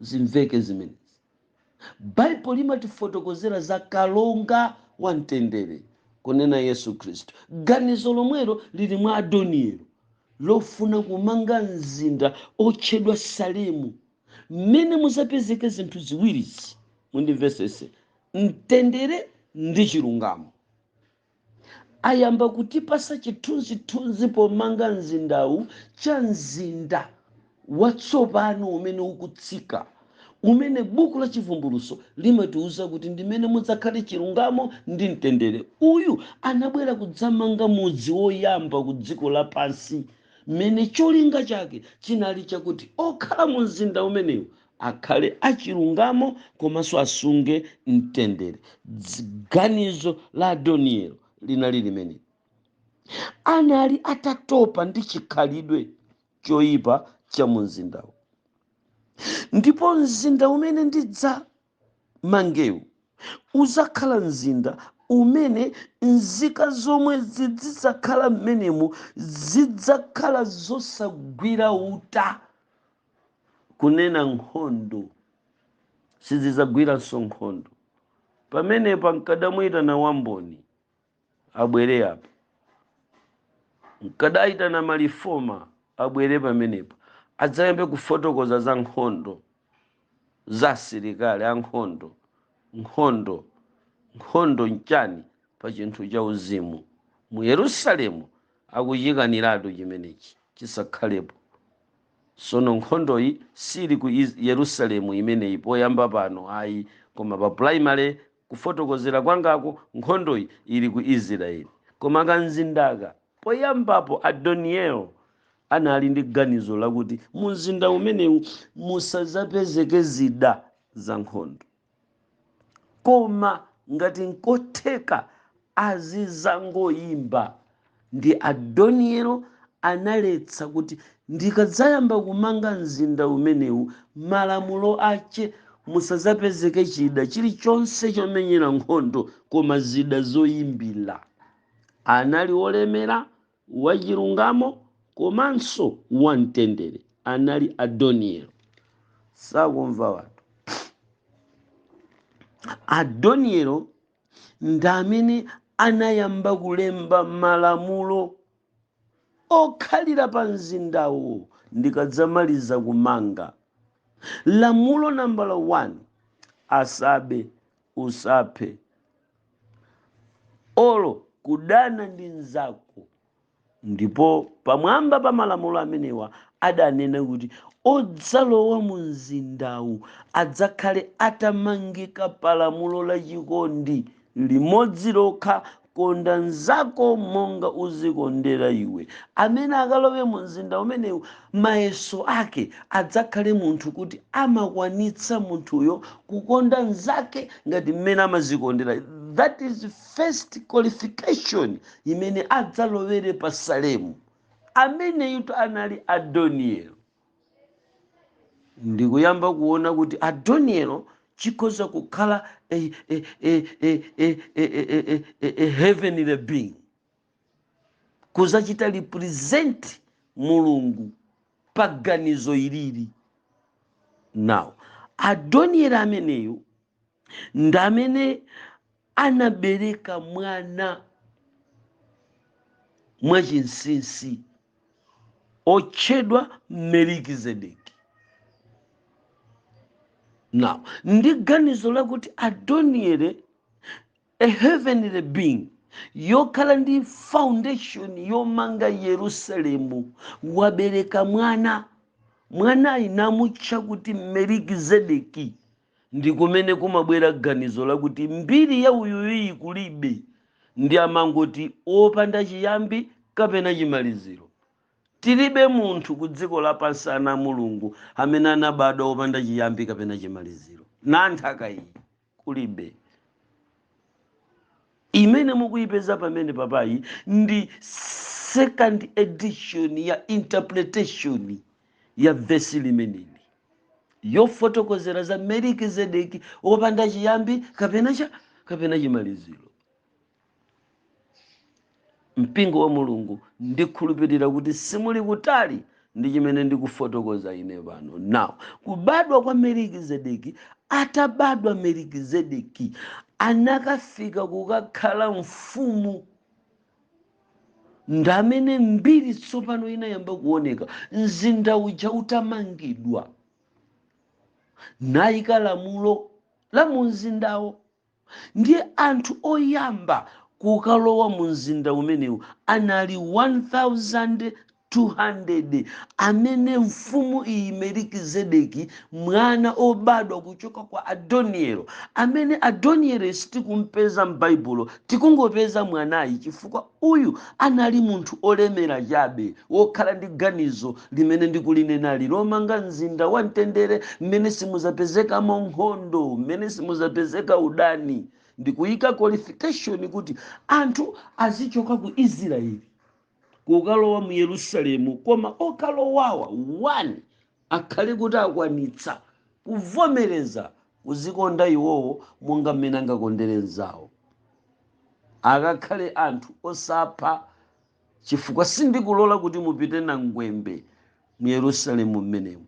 A: Zimveke zimenezi. Baibulo limatifotokozera za kalonga wa mtendere, kunena Yesu Khristu. Ganizo lomwelo lili mwa Adonielo lofuna kumanga mzinda otchedwa Salemu, mmene muzapezeke zinthu ziwirizi, mundimvesese, mtendere ndi chilungamo. Ayamba kutipasa chithunzithunzi pomanga mzindawu cha mzinda watsopano umene ukutsika, umene buku la Chivumbulutso limatiuza kuti ndimene mudzakhale chilungamo ndi mtendere. Uyu anabwera kudzamanga mudzi woyamba ku dziko lapansi, mmene cholinga chake chinali chakuti okhala mu mzinda umenewu akhale achilungamo komanso asunge mtendere. Ganizo la Adonielo linali limene anali atatopa ndi chikhalidwe choyipa cha mu mzindawo. Ndipo mzinda umene Mangewu uzakhala mzinda umene nzika zomwe zidzakhala mmenemu zidzakhala zosagwira uta, kunena nkhondo, sizidzagwiranso nkhondo. Pamenepa nkadamuyitana wamboni abwere apa, nkadayitana ma reformer abwere pamenepa, adzayambe kufotokoza za nkhondo, za asilikali ankhondo. Nkhondo, nkhondo nchani pa chinthu cha uzimu? Mu Yerusalemu akuchikaniratu chimenechi chisakhalepo. Sono nkhondoyi sili ku Yerusalemu imeneyi poyamba pano ayi, koma pa primary kufotokozera kwangako, nkhondoyi ili ku Israeli. Koma kamzindaka poyambapo, Adoniel anali ndi ganizo lakuti mu mzinda umenewu musazapezeke zida za nkhondo, koma ngati nkotheka azizangoyimba. Ndi Adonielo analetsa kuti ndikadzayamba kumanga mzinda umenewu, malamulo ache musazapezeke chida chilichonse chomenyera nkhondo, koma zida zoyimbira. Anali olemera, wachilungamo komanso wamtendere, anali Adonielo. Sakumva wanthu. Adonielo ndi amene anayamba kulemba malamulo okhalira pa mzindawo. Ndikadzamaliza kumanga, lamulo nambala 1, asabe, usaphe, olo kudana ndi mnzako. Ndipo pamwamba pa malamulo amenewa adanena kuti odzalowa mu mzindawu adzakhale atamangika pa lamulo la chikondi limodzi lokha: konda mnzako monga uzikondera iwe. Amene akalowe mu mzinda umenewu, mayeso ake adzakhale munthu kuti amakwanitsa munthuyo kukonda mnzake ngati mmene amazikondera. That is first qualification imene adzalowere pa Salemu. Ameneyutu anali Adonielo. Ndikuyamba kuona kuti Adonielo chikhoza kukhala a heavenly being kuzachita represent Mulungu pa ganizo ilili. Now, Adonielo ameneyu ndi amene anabereka mwana mwachinsinsi otchedwa Melikizedeki. Now, ndi ganizo lakuti Adoniele, a heavenly being yokhala ndi foundation yomanga Yerusalemu, wabereka mwana, mwanayi namutcha kuti Melikizedeki, ndi kumene kumabwera ganizo lakuti mbiri ya uyuyi kulibe, ndi amangoti opanda chiyambi kapena chimaliziro. Tilibe munthu ku dziko lapansi, ana Mulungu, amene anabadwa opanda chiyambi kapena chimaliziro. Na nthaka iyi kulibe. Imene mukuyipeza pamene papayi ndi second edition ya interpretation ya vesi limeneli yofotokozera za Melikizedeki wopanda chiyambi kapena chimaliziro. Mpingo wa Mulungu, ndikhulupirira kuti simuli kutali ndi chimene ndikufotokoza ine pano. Now, kubadwa kwa Melikizedeki, atabadwa Melikizedeki anakafika kukakhala mfumu, ndamene mbiri tsopano inayamba kuoneka. Mzinda uja utamangidwa, nayika lamulo la mu mzindawo, ndiye anthu oyamba kukalowa mu mzinda umenewu anali 1200, amene mfumu iyi Melikizedeki, mwana obadwa kuchoka kwa Adonielo, amene Adonielo sitikumpeza m'Baibulo, tikungopeza mwanayi chifukwa uyu anali munthu olemera chabe, wokhala ndi ganizo limene ndikulinenali lomanga mzinda wa mtendere mmene simuzapezekamo nkhondo, mmene simuzapezeka udani, ndikuyika qualification kuti anthu azichoka ku Israeli kukalowa mu Yerusalemu, koma okalowawa one akhale kuti akwanitsa kuvomereza Kuzikonda iwowo monga mmene angakondere mzawo. Akakhale anthu osapha, chifukwa sindikulola kuti mupite na ngwembe mu Yerusalemu mmenemu.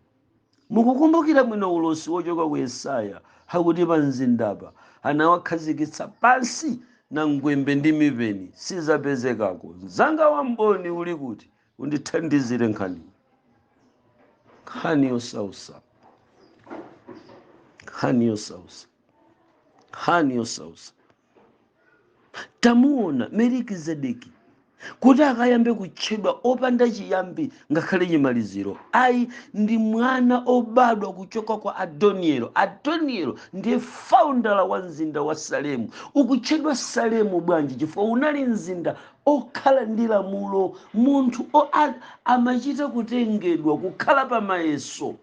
A: Mukukumbukira bwino ulosi wochoka ku Yesaya, akuti pa mzindapa anawakhazikitsa pansi na ngwembe ndi mipeni sizapezekako. Mzanga wa mboni uli kuti undithandizire nkhani? Nkhani yosausa, nkhani yosausa, nkhani yosausa. Tamuona Melikizedeki kuti akayambe kutchedwa opanda chiyambi ngakhale chimaliziro ayi, ndi mwana obadwa kuchoka kwa Adonielo. Adonielo ndiye founder wa mzinda wa Salemu. Ukutchedwa Salemu bwanji? Chifukwa unali mzinda okhala ndi lamulo. Munthu amachita kutengedwa kukhala pa mayeso,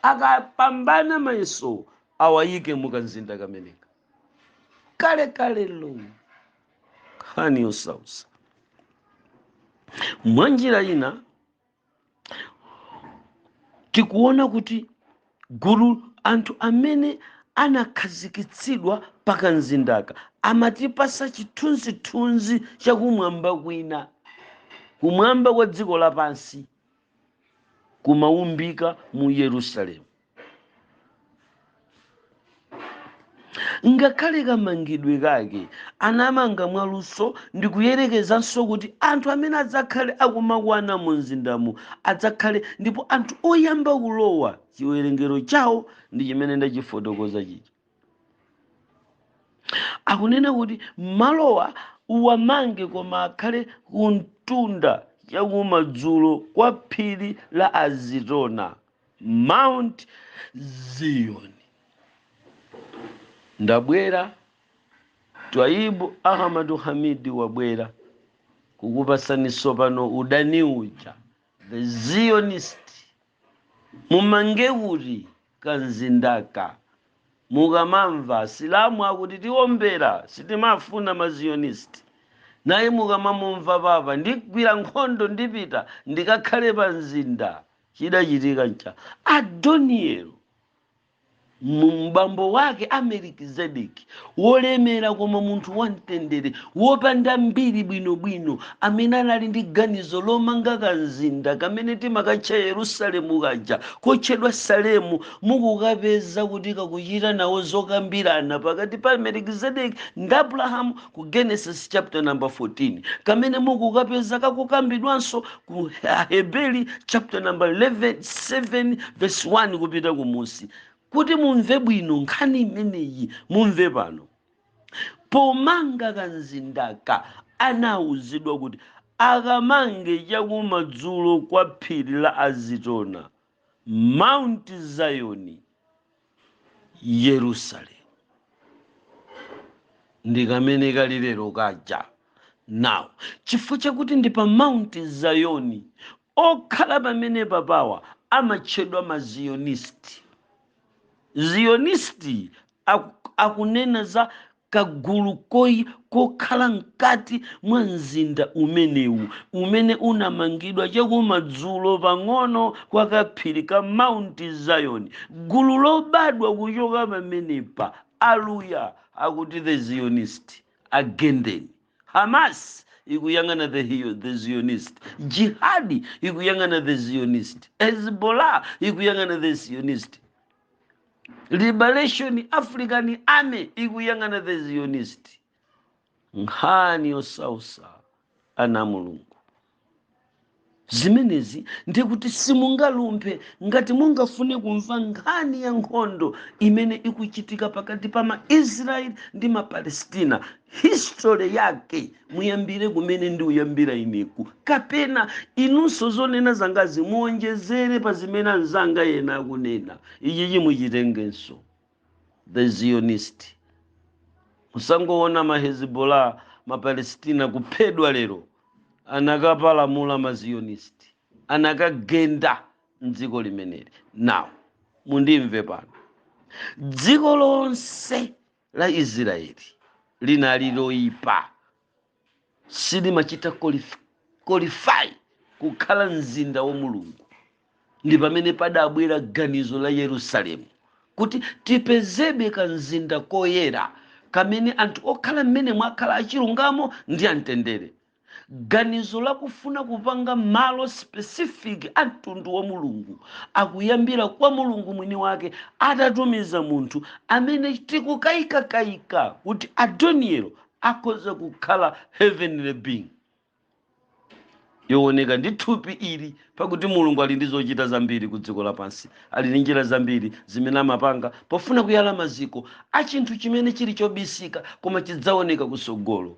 A: akapambana mayeso awayike mukamzinda kameneka. Kale kale lo, nkhani yosausa. Mwanjira ina tikuona kuti gulu anthu amene anakhazikitsidwa pakamzindaka amatipasa chithunzithunzi chakumwamba kwina, kumwamba kwa dziko lapansi kumaumbika mu Yerusalemu. Ngakhale kamangidwe kake anamanga mwaluso, ndi kuyerekezanso kuti anthu amene adzakhale akumakwana mu mzindamu adzakhale, ndipo anthu oyamba kulowa chiwerengero chawo ndi chimene ndachifotokoza chija. Akunena kuti malowa uwamange koma akhale kumtunda chakumadzulo kwa phiri la Azitona, Mount Zion. Ndabwera Twaibu Ahmadu Hamidi, wabwera kukupasani sopano udani uja, the Zionist. Mumange kuti kanzindaka? Mukamamva Asilamu akuti tiombera, sitimafuna mazionist, naye mukamamumva papa, ndigwira nkhondo, ndipita ndikakhale pa mzinda. Chidachitika ncha Adonielo, mbambo wake a Melikizedeki, wolemera koma munthu wamtendere, wopanda mbiri bwinobwino, amene anali ndi ganizo lomanga kamzinda kamene timakatcha Yerusalemu kaja kotchedwa Salemu. Mukukapeza kuti kakuchita nawo zokambirana pakati pa Melikizedeki ndi Abrahamu ku Genesis chapter number 14, kamene mukukapeza kakukambidwanso ku Aheberi chapter number 11 7 verse 1 kupita kumusi. Kuti mumve bwino nkhani imeneyi, mumve pano. Pomanga kanzindaka anawuzidwa kuti akamange chakumadzulo kwa phiri la Azitona, Mount Zion, Yerusalemu, ndi kamene kali lero kaja. Now, chifukwa chakuti ndi pa Mount Zion, okhala pamene papawa amatchedwa mazionist. Zionist akunena za kagulu kokhala mkati mwa mzinda umenewu umene unamangidwa chakumadzulo pang'ono kwa kaphiri ka Mount Zion. Gulu lobadwa kuchoka pamenepa, aluya akuti the Zionist agendeni. Hamas ikuyang'ana the Zionist, jihadi ikuyang'ana the Zionist, Hezbollah ikuyang'ana the Zionist, Liberation African Army ikuyang'ana the Zionist. Nkhani yosausa, ana Mulungu. Zimenezi ndikuti simungalumphe. Ngati mungafune kumva nkhani ya nkhondo imene ikuchitika pakati pa maisraeli ndi mapalestina, history yake muyambire kumene ndi uyambira ineku, kapena inunso zonena zangazi muonjezere pa zimene anzanga ena akunena. Ichi chimuchitengenso the Zionist. Musangoona mahezbollah, mapalestina kuphedwa lero, anakapalamula mazionist, anakagenda mdziko limeneli. Now mundimve pano, dziko lonse la Israeli linali loyipa, silimachita qualify kukhala mzinda wa Mulungu. Ndi pamene padabwera ganizo la Yerusalemu. Kuti tipezebe kamzinda koyera kamene anthu okhala mmene mwakhala achilungamo ndi amtendere. Ganizo lakufuna kupanga malo specific a mtundu wa Mulungu akuyambira kwa Mulungu mwini wake atatumiza munthu amene tikukayikakayika kuti Adonielo akhoza kukhala heavenly being yooneka ndi thupi ili, pakuti Mulungu ali ndi zochita zambiri ku dziko lapansi, ali ndi njira zambiri zimene amapanga pofuna kuyala maziko a chinthu chimene chili chobisika koma chidzaoneka kusogolo.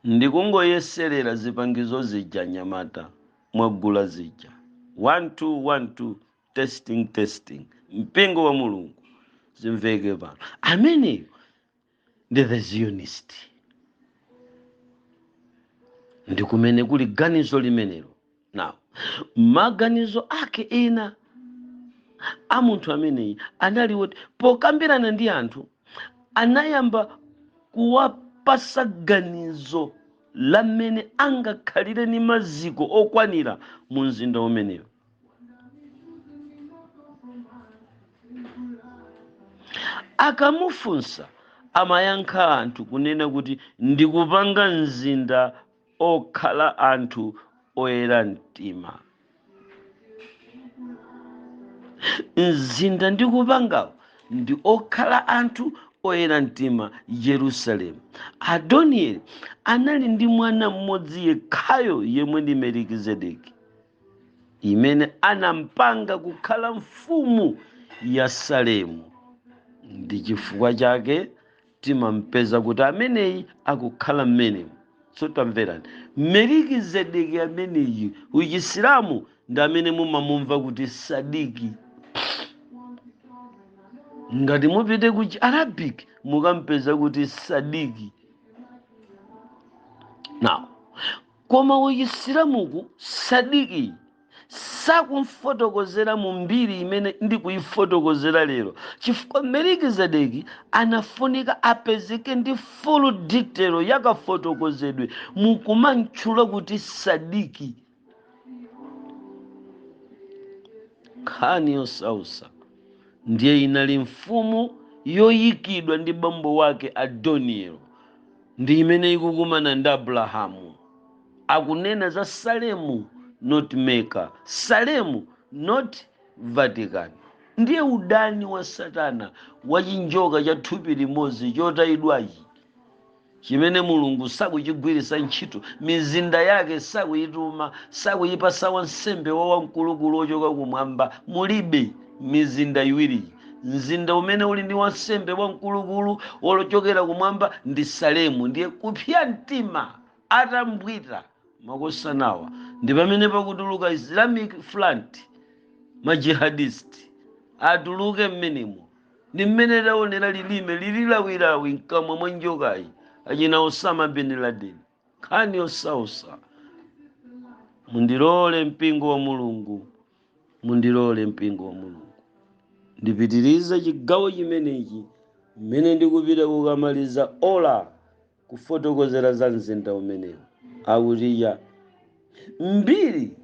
A: Ndikungoyeserera zipangizo zija, nyamata mwagula zija, 1 2 1 2, testing, testing. Mpingo wa Mulungu, zimveke pano, ameneyo ndi the Zionist, ndi kumene kuli ganizo limenelo. Now, maganizo ake ena a munthu ameneyi anali woti pokambirana ndi anthu anayamba kuwapasa ganizo la mmene angakhalire ni maziko okwanira mu mzinda umenewo. Akamufunsa amayankha anthu kunena kuti ndikupanga mzinda okhala anthu oyera mtima. Mzinda ndikupangawo ndi okhala anthu oyera mtima, Yerusalemu. Adonieli anali ndi mwana mmodzi yekhayo yemwe ndi Melikizedeki, imene anampanga kukhala mfumu ya Salemu. Ndi chifukwa chake timampeza kuti ameneyi akukhala mmenemo. So tamverani, Melikizedeki ameneyi uchisilamu ndi amene mumamumva kuti Sadiki. Ngati mupite ku Arabic mukampeza kuti Sadiki. Now, koma uchisilamuku Sadiki sakumfotokozera mu mbiri imene ndikuyifotokozera lero, chifukwa Melikizedeki anafunika apezeke ndi full detail yakafotokozedwe mukumantchula kuti Sadiki. Nkhani yosausa ndiye inali mfumu yoyikidwa ndi bambo wake Adonielo, ndi imene ikukumana ndi Abrahamu. Akunena za Salemu, not Mecca, Salemu, not Vatican. Ndiye udani wa Satana wa chinjoka cha thupi limodzi chotayidwachi, chimene Mulungu sakuchigwiritsa ntchito, mizinda yake sakuyituma, sakuyipasa wansembe wa wamkulukulu wochoka kumwamba. Mulibe mizinda iwiri. Mzinda umene uli ndi wansembe wamkulukulu wochokera kumwamba ndi Salemu. Ndiye kupsa mtima atambwita makosanawa ndi pamene pakutuluka Islamic Front, majihadist atuluke mmenemo. Ndi mmene taonera lilime lililawilawi mkamwa mwa njokayi, achina Osama bin Laden. Nkhani yosausa. Mundilole mpingo wa Mulungu, mundilole mpingo wa Mulungu ndipitirize chigawo chimenechi mmene ndikupita kukamaliza ola kufotokozera za mzinda umenewu. Akutiya mbiri,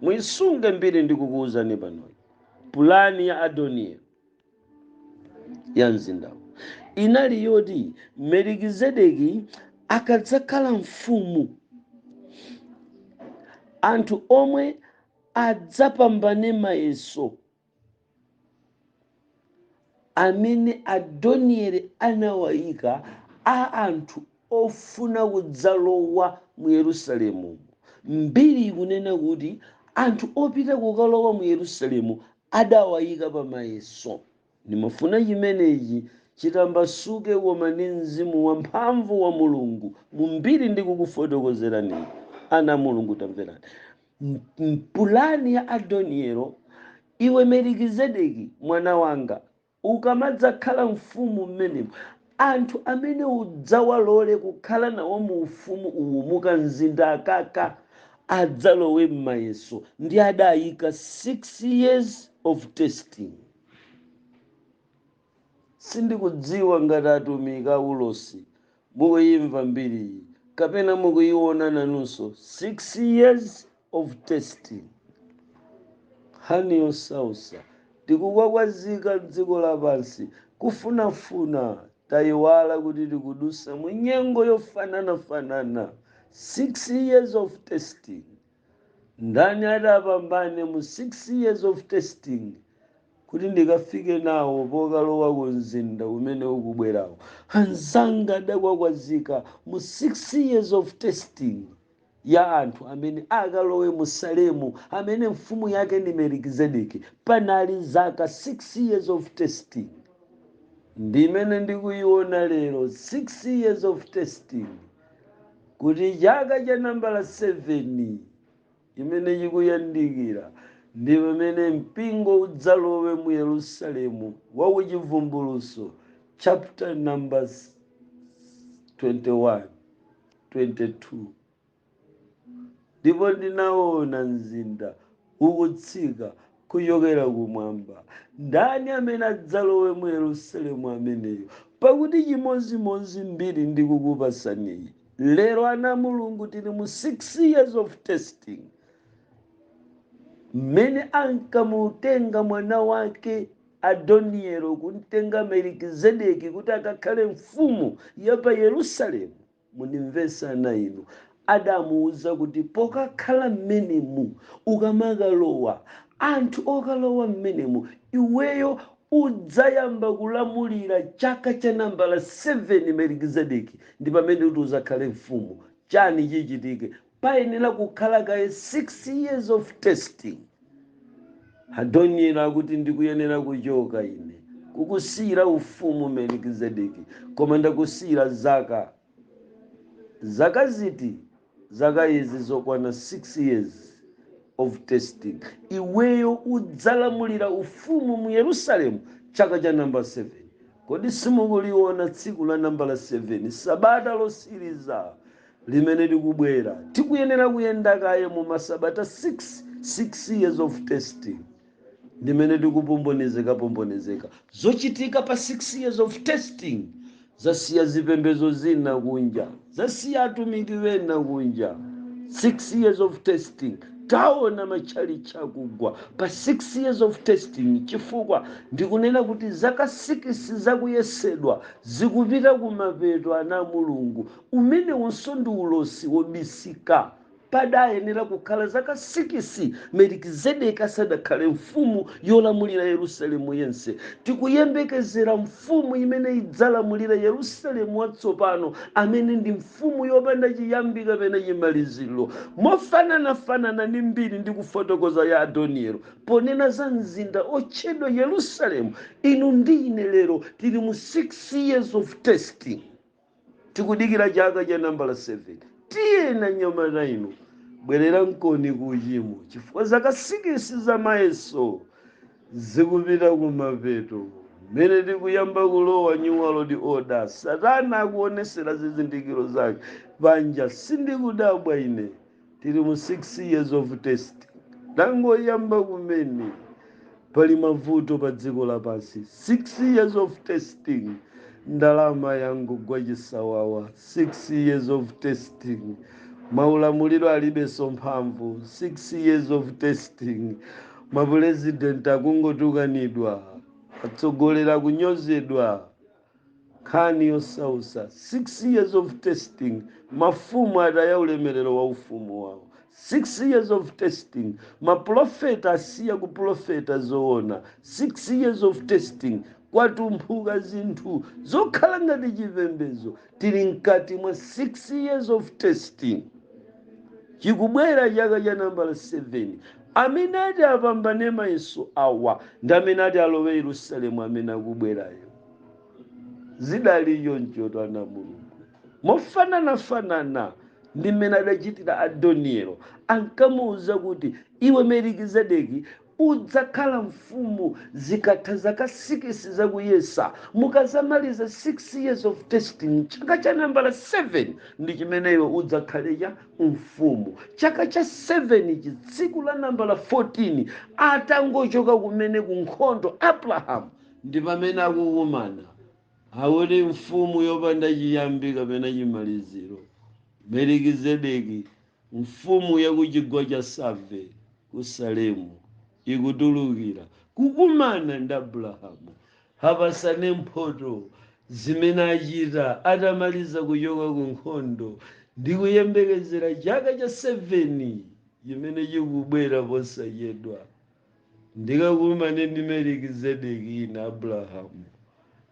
A: muisunge mbiri ndikukuwuzani panoyi. Pulani ya Adoniya ya mzindawu inali yoti Melikizedeki akadzakhala mfumu, anthu omwe adzapambane mayeso amene Adonieli anawayika a anthu ofuna kudzalowa mu Yerusalemu. Mbiri ikunena kuti anthu opita kukalowa mu Yerusalemu adawayika pa mayeso. Ndimafuna chimenechi chitambasuke koma ndi mzimu wamphamvu wa Mulungu mu mbiri ndikukufotokozerani. Ana Mulungu, tamverani. Pulani ya Adonielo: iwe Melikizedeki mwana wanga, ukamadzakhala mfumu mmenemo, anthu amene udzawalole kukhala nawo mu ufumu uwu mukamzinda akaka adzalowe m'mayeso. Ndi adayika 6 years of testing. Sindikudziwa ngati atumiki aulosi mukuyimva mbiriyi kapena mukuyiona nanunso. 6 years of testing, nkhani yosausa. Tikukwakwazika mdziko lapansi kufunafuna, tayiwala kuti tikudusa mu nyengo yofananafanana, 6 years of testing. Ndani adapambane mu 6 years of testing kuti ndikafike nawo pokalowa ku mzinda umene ukubwerawo? Anzanga adakwakwazika mu 6 years of testing ya anthu amene akalowe mu Salemu amene mfumu yake ndi Melikizedeki. Panali zaka 6 years of testing, ndimene ndikuiona lero, 6 years of testing, kuti chaka cha nambala 7 imene chikuyandikira ndi pamene mpingo udzalowe mu Yerusalemu wakuchivumbuluso chapter number 21, 22. Ndipo ndinaona mzinda ukutsika kuchokera kumwamba. Ndani amene adzalowe mu Yerusalemu ameneyo? Pakuti chimozimozi mbiri ndikukupasaniyi lero, ana Mulungu, tili mu 6 years of testing. Mmene ankamutenga mwana wake Adonielo, kumtenga Melikizedeki kuti akakhale mfumu ya pa Yerusalemu, mundimvesa na inu, adamuwuza kuti pokakhala mmenemu, ukamakalowa, anthu okalowa mmenemu, iweyo udzayamba kulamulira chaka cha nambala 7, Melikizedeki, ndi pamene kuti uzakhale mfumu. Chani chichitike? Payenera kukhala kaye 6 years of testing. Adonielo akuti, "Ndikuyenera kuchoka ine kukusiyira ufumu, Melikizedeki, koma ndakusiyira zaka." Zaka ziti? Zaka izi zokwana 6 years of testing. Iweyo udzalamulira ufumu mu Yerusalemu chaka cha namba 7. Kodi simukuliona tsiku la nambala 7, sabata losiriza limene likubwera? Tikuyenera kuyenda kaye mu masabata 6, 6 years of testing, ndimene tikupombonezeka pombonezeka. Zochitika pa 6 years of testing zasiya zipembedzo zina kunja, zasiya atumiki wena kunja. 6 years of testing, taona matchalichi akugwa pa 6 years of testing, chifukwa ndikunena kuti zaka 6 zakuyesedwa zikupita kumapeto. Ana Mulungu, umene unso ndi ulosi wobisika. Padayenera kukhala zaka 6 Melikizedeki asadakhale mfumu yolamulira Yerusalemu yense. Tikuyembekezera mfumu imene idzalamulira Yerusalemu watsopano, amene ndi mfumu yopanda chiyambi kapena chimaliziro, mofananafanana ndi mbiri ndi kufotokoza ya Adonielo ponena za mzinda otchedwa Yerusalemu. Inu ndi ine lero tili mu 6 years of testing, tikudikira chaka cha nambala 7. Tiyena nyamata inu, bwerera mkoni ku uchimo, chifukwa zaka 6 za mayeso zikupita kumapeto, mmene tikuyamba kulowa new world order. Satana akuonesera zizindikiro zake panja. Sindikudabwa ine, tili mu 6 years of test, tangoyamba kumene. Pali mavuto pa dziko lapansi, 6 years of testing. Ndalama yangogwa chisawawa, 6 years of testing. Maulamuliro alibenso mphamvu, 6 years of testing. Mapurezidenti akungotukanidwa, atsogoleri akunyozedwa, nkhani yosausa, 6 years of testing. Mafumu ataya ulemerero wa ufumu wawo, 6 years of testing. Maprofeta asiya kuprofeta zoona, 6 years of testing. Kwatumphuka zinthu zokhala ngati chipembedzo. Tili mkati mwa 6 years of testing. Chikubwera chaka cha nambala 7, amene ati apambane mayeso awa ndi amene ati alowe Yerusalemu amene akubwerayo. Zidali choncho, ana Mulungu, mofananafanana ndi mmene adachitira Adonielo. Ankamuwuza kuti, "Iwe Melikizedeki, udzakhala mfumu zikatha zaka 6 zakuyesa. Mukazamaliza 6 years of testing, chaka cha nambala 7 ndi chimeneyo udzakhale cha mfumu." Chaka cha 7 ichi, tsiku la nambala 14, atangochoka kumene ku nkhondo Abrahamu, ndi pamene akukumana akuti mfumu yopanda chiyambi kapena chimaliziro, Melikizedeki, mfumu yakuchigwa cha Save ku Salemu. Ikutulukira kukumana ndi Abrahamu, hapasane mphoto zimene achita atamaliza kuchoka ku nkhondo ndi kuyembekezera chaka cha 7 chimene chikubwera posachedwa. Ndikakumane ndi Melikizedeki ine Abrahamu,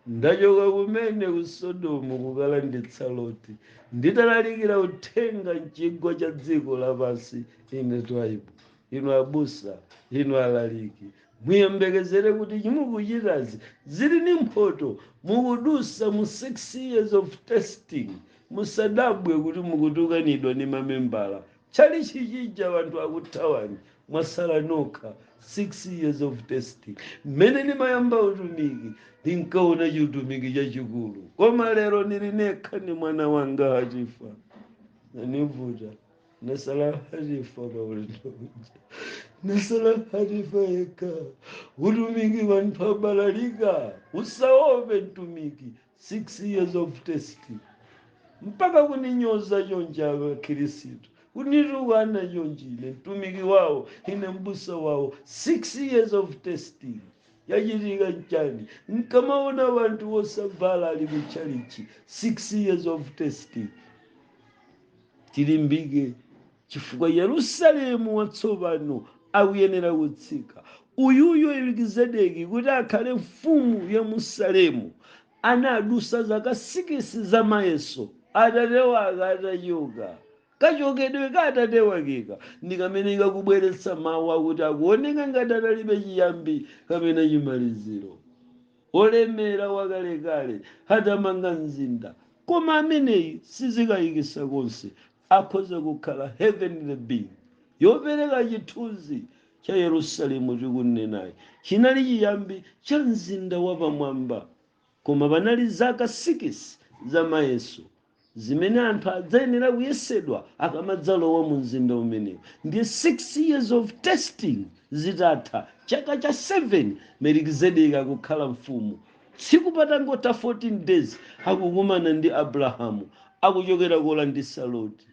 A: ndachoka kumene ku Sodomu kukalanditsa Loti, nditalalikira uthenga mchigwa cha dziko lapansi. Ine Twaibu, inu abusa, inu alaliki, muyembekezere kuti chimukuchitazi zili ndi mphoto. Mukudusa mu 6 years of testing. Musadabwe kuti mukutukanidwa ndi mamembala, chali chichija anthu akuthawani, mwasala nokha. 6 years of testing. Mmene ndimayamba utumiki ndinkaona chiutumiki chachikulu, koma lero ndili nekha ni mwana wanga Hatifa. Nanivuta, nasala Hatifa paulendo uja, nasala Hatifa yekha. Utumiki wanthu abalalika. Usaope mtumiki, 6 years of testing. Mpaka kuninyoza chonje akhirisitu, kunitukwana chonjine mtumiki wawo, ine mbusa wawo. 6 years of testing yachitika nchani? Nkamaona vanthu wosavala ali kutchalichi. 6 years of testing. Tilimbike chifukwa Yerusalemu watsopano akuyenera kutsika. Uyuyo Melikizedeki kuti akhale mfumu ya Musalemu anadusa zaka 6 za mayeso atate wake atachoka. Kachokedwe ka atate wakeka ndi kamene kakubweretsa mawu akuti akuoneka ngati adalibe chiyambi kapena chimaliziro, olemera wakalekale atamanga mzinda. Koma ameneyi sizikayikisa konse akhoza kukhala heavenly being yopereka chithunzi cha Yerusalemu tikunenayi. Chinali chiyambi cha mzinda wapamwamba, koma panali zaka 6 za mayeso zimene anthu adzayenera kuyesedwa akamadzalowa mu mzinda umenewu. Ndiye 6 years of testing zitatha, chaka cha 7 Melikizedeki akukhala mfumu. Tsiku patangotha 14 days akukumana ndi Abrahamu akuchokera kolandisa Loti.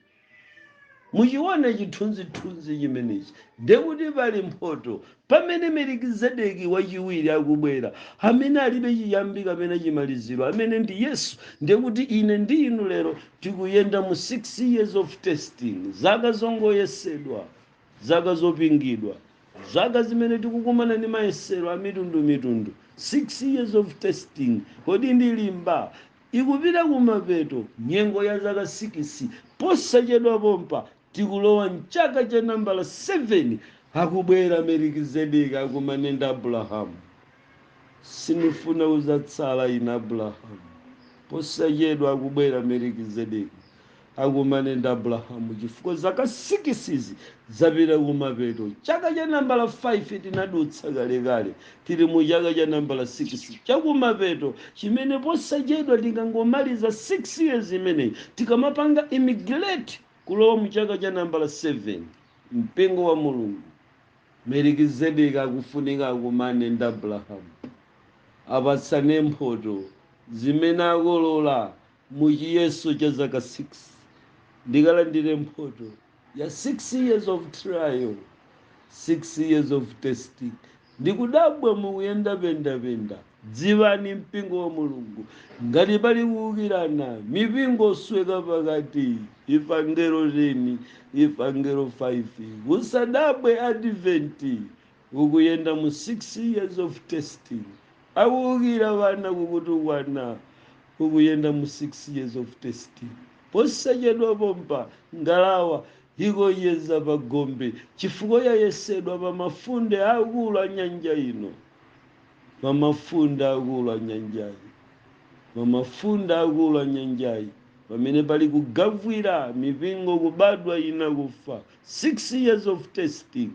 A: Muchiona chithunzithunzi chimenechi? Ndekuti pali mphoto pamene Melikizedeki wachiwiri akubwera, amene alibe chiyambi kapena chimaliziro, amene ndi Yesu. Ndekuti ine ndi inu lero tikuyenda mu 6 years of testing, zaka zongoyesedwa, zaka zopingidwa, zaka zimene tikukumana ndi mayesero a mitundumitundu. 6 years of testing. Kodi ndilimba? Ikupita kumapeto nyengo ya zaka 6. Posachedwa pompa tikulowa mchaka cha nambala 7. Akubwera Melikizedeki akumane ndi Abrahamu. Sinifuna uzatsala ine Abrahamu. Posachedwa akubwera Melikizedeki akumane ndi Abrahamu chifukwa zaka 6 zapita kumapeto. Chaka cha nambala 5 tinadutsa kalekale, tili mu chaka cha nambala 6 chakumapeto, chimene posachedwa tikangomaliza 6 years imeneyi tikamapanga immigrate kulowa mu chaka cha nambala 7. Mpingo wa Mulungu, Melikizedeki akufunika akumane ndi Abrahamu, apatsane mphoto zimene akolola mu chiyeso cha zaka 6. Ndikalandire mphoto ya 6 years of trial, 6 years of testing. Ndikudabwa mukuyenda pendapenda. Dziwani, mpingo wa Mulungu, ngati pali kuwukirana, mipingo osweka pakati, ifangero 10, ifangero 5, usadabwe. Adventi ukuyenda mu 6 years of testing. Akuwukira vana, kukutukwana, ukuyenda mu 6 years of testing. Posachedwa pompa ngalawa ikoyeza pagombe chifukwa yayesedwa pa mafunde akulu a nyanja ino, pa mafunde akulu a nyanjayi, pa mafunde akulu a nyanjayi pamene pali kugavwira mipingo, kubadwa ina, kufa. 6 years of testing,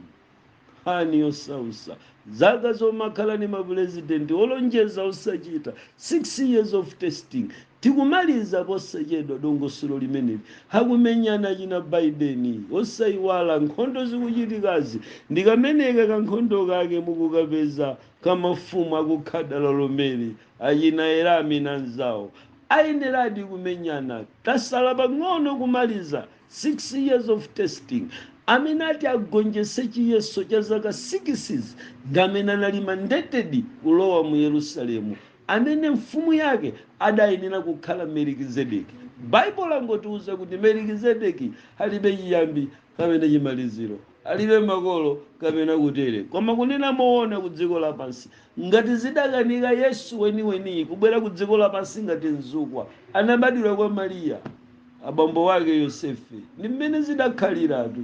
A: nkhani yosausa, zaka zomakhala ni mapurezidenti olonjeza osachita. 6 years of testing. Tikumaliza posachedwa dongosolo limeneli. Akumenyana china Biden, osayiwala nkhondo zikuchitikazi ndikameneka kankhondo kake mukukapeza kamafumu akukhadala lomere achina Erami na nzawo ayeneradi kumenyana. Tasala pang'ono kumaliza 6 years of testing. Amene ati agonjese chiyeso cha zaka 6 ndi amene anali mandated kulowa mu Yerusalemu, amene mfumu yake adayenera kukhala Melikizedeki. Baibulo langotiuza kuti Melikizedeki alibe chiyambi kapena chimaliziro, alibe makolo kapena kutere. Koma kunena moona, ku dziko lapansi, ngati zidakanika Yesu weniweni kubwera ku dziko lapansi ngati mzukwa, anabadwira kwa Mariya, abambo wake Yosefe, ndi mmene zidakhaliratu,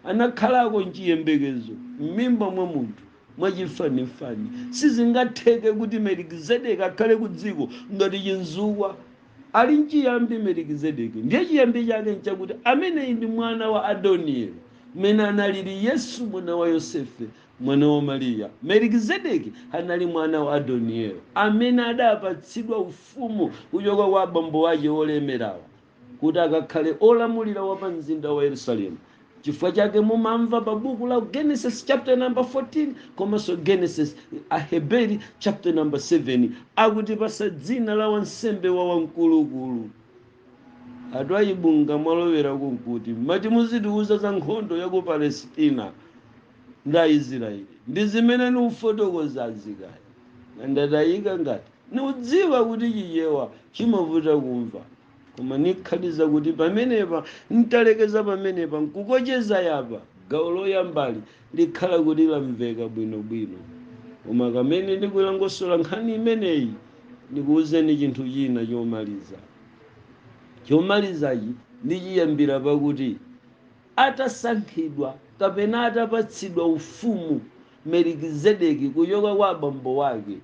A: anakhalako mchiyembekezo m'mimba mwa munthu mwachifanifani, sizingatheke kuti Melikizedeki akhale ku dziko ngati chinzukwa. Ali mchiyambi Melikizedeki. Ndiye chiyambi chake nchakuti ameneyi ndi mwana wa Adonieli. Mmene analili Yesu mwana wa Yosefe, mwana wa Mariya, Melikizedeki anali mwana wa Adonieli amene adapatsidwa ufumu kuchoka kwa abambo ake olemerawa kuti akakhale olamulira wa pa mzinda wa Yerusalemu. Chifukwa chake mumamva pa buku la Genesis chapter number 14 komanso Genesis, Aheberi chapter number 7, akuti pasa dzina la wansembe wa wamkulukulu. Atwayibunga mwalowera kunkuti mati muzitiuza za nkhondo ya ku Palestina ndi Aisraeli ndi zimene niufotokozazi. Kaya ndatayika ngati niudziwa kuti Chichewa chimavuta kumva, koma nikhaliza kuti pamenepa ntalekeza, pamenepa nkukocheza yapa, gawo loyambali likhala kuti lamveka bwinobwino. Koma kamene ndikulangosola nkhani imeneyi, ndikuwuzeni chinthu china chomaliza. Chomalizachi ndichiyambira pakuti atasankhidwa kapena atapatsidwa ufumu Melikizedeki kuchoka kwa abambo wake,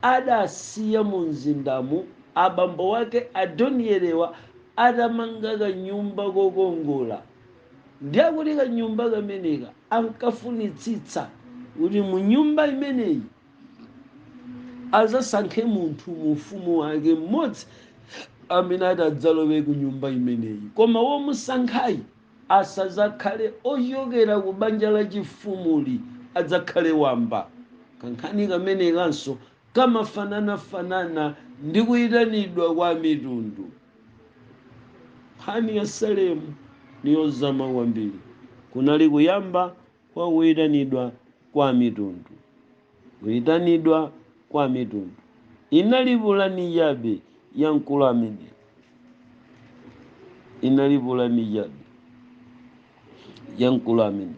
A: adasiya mu mzindamu abambo wake Adonielewa atamanga kanyumba kokongola. Ndiye kuti kanyumba kameneka ankafunitsitsa kuti mu nyumba imeneyi azasankhe munthu mu ufumu wake mmodzi amene ati adzalowe ku nyumba imeneyi, koma womusankhayi asazakhale ochokera ku banja la chifumuli, adzakhale wamba. Kankhani kamenekanso kamafananafanana ndi kuyitanidwa kwa mitundu. Nkhani ya Salemu niyozama kwambiri. Kunali kuyamba kwa kuyitanidwa kwa mitundu. Kuyitanidwa kwa mitundu inali pulani yabe ya mkulu amene, inali pulani yabe ya mkulu amene.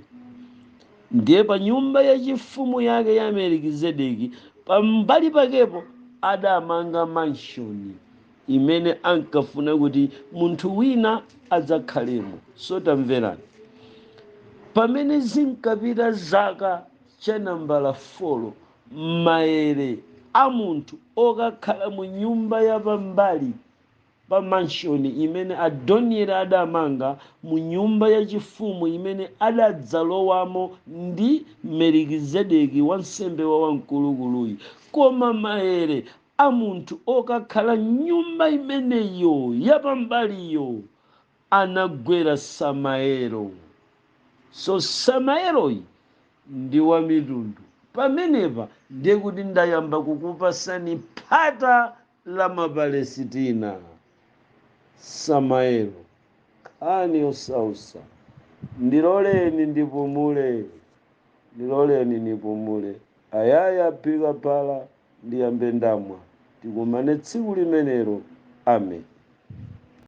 A: Ndiye pa nyumba yachifumu yake ya Melikizedeki, pambali pakepo adamanga mansion imene ankafuna kuti munthu wina adzakhalemo. So tamverani, pamene zinkapita zaka cha nambala 4, maere a munthu okakhala mu nyumba yapambali pa mansion imene Adonieli adamanga mu nyumba yachifumu imene adadzalowamo ndi Melikizedeki wansembe wa wamkulukuluyi, koma maere a munthu okakhala nyumba imeneyo yapambaliyo anagwera Samaelo. So Samaeloyi ndi wa mitundu. Pamenepa ndiye kuti ndayamba kukupasani phata la Mapalesitina. Samaelo, nkhani yosausa. Ndiloleni ndipumule, ndiloleni nipumule. Ayaya phika phala, ndiyambe ndamwa. Tikumane tsiku limenelo. Amen.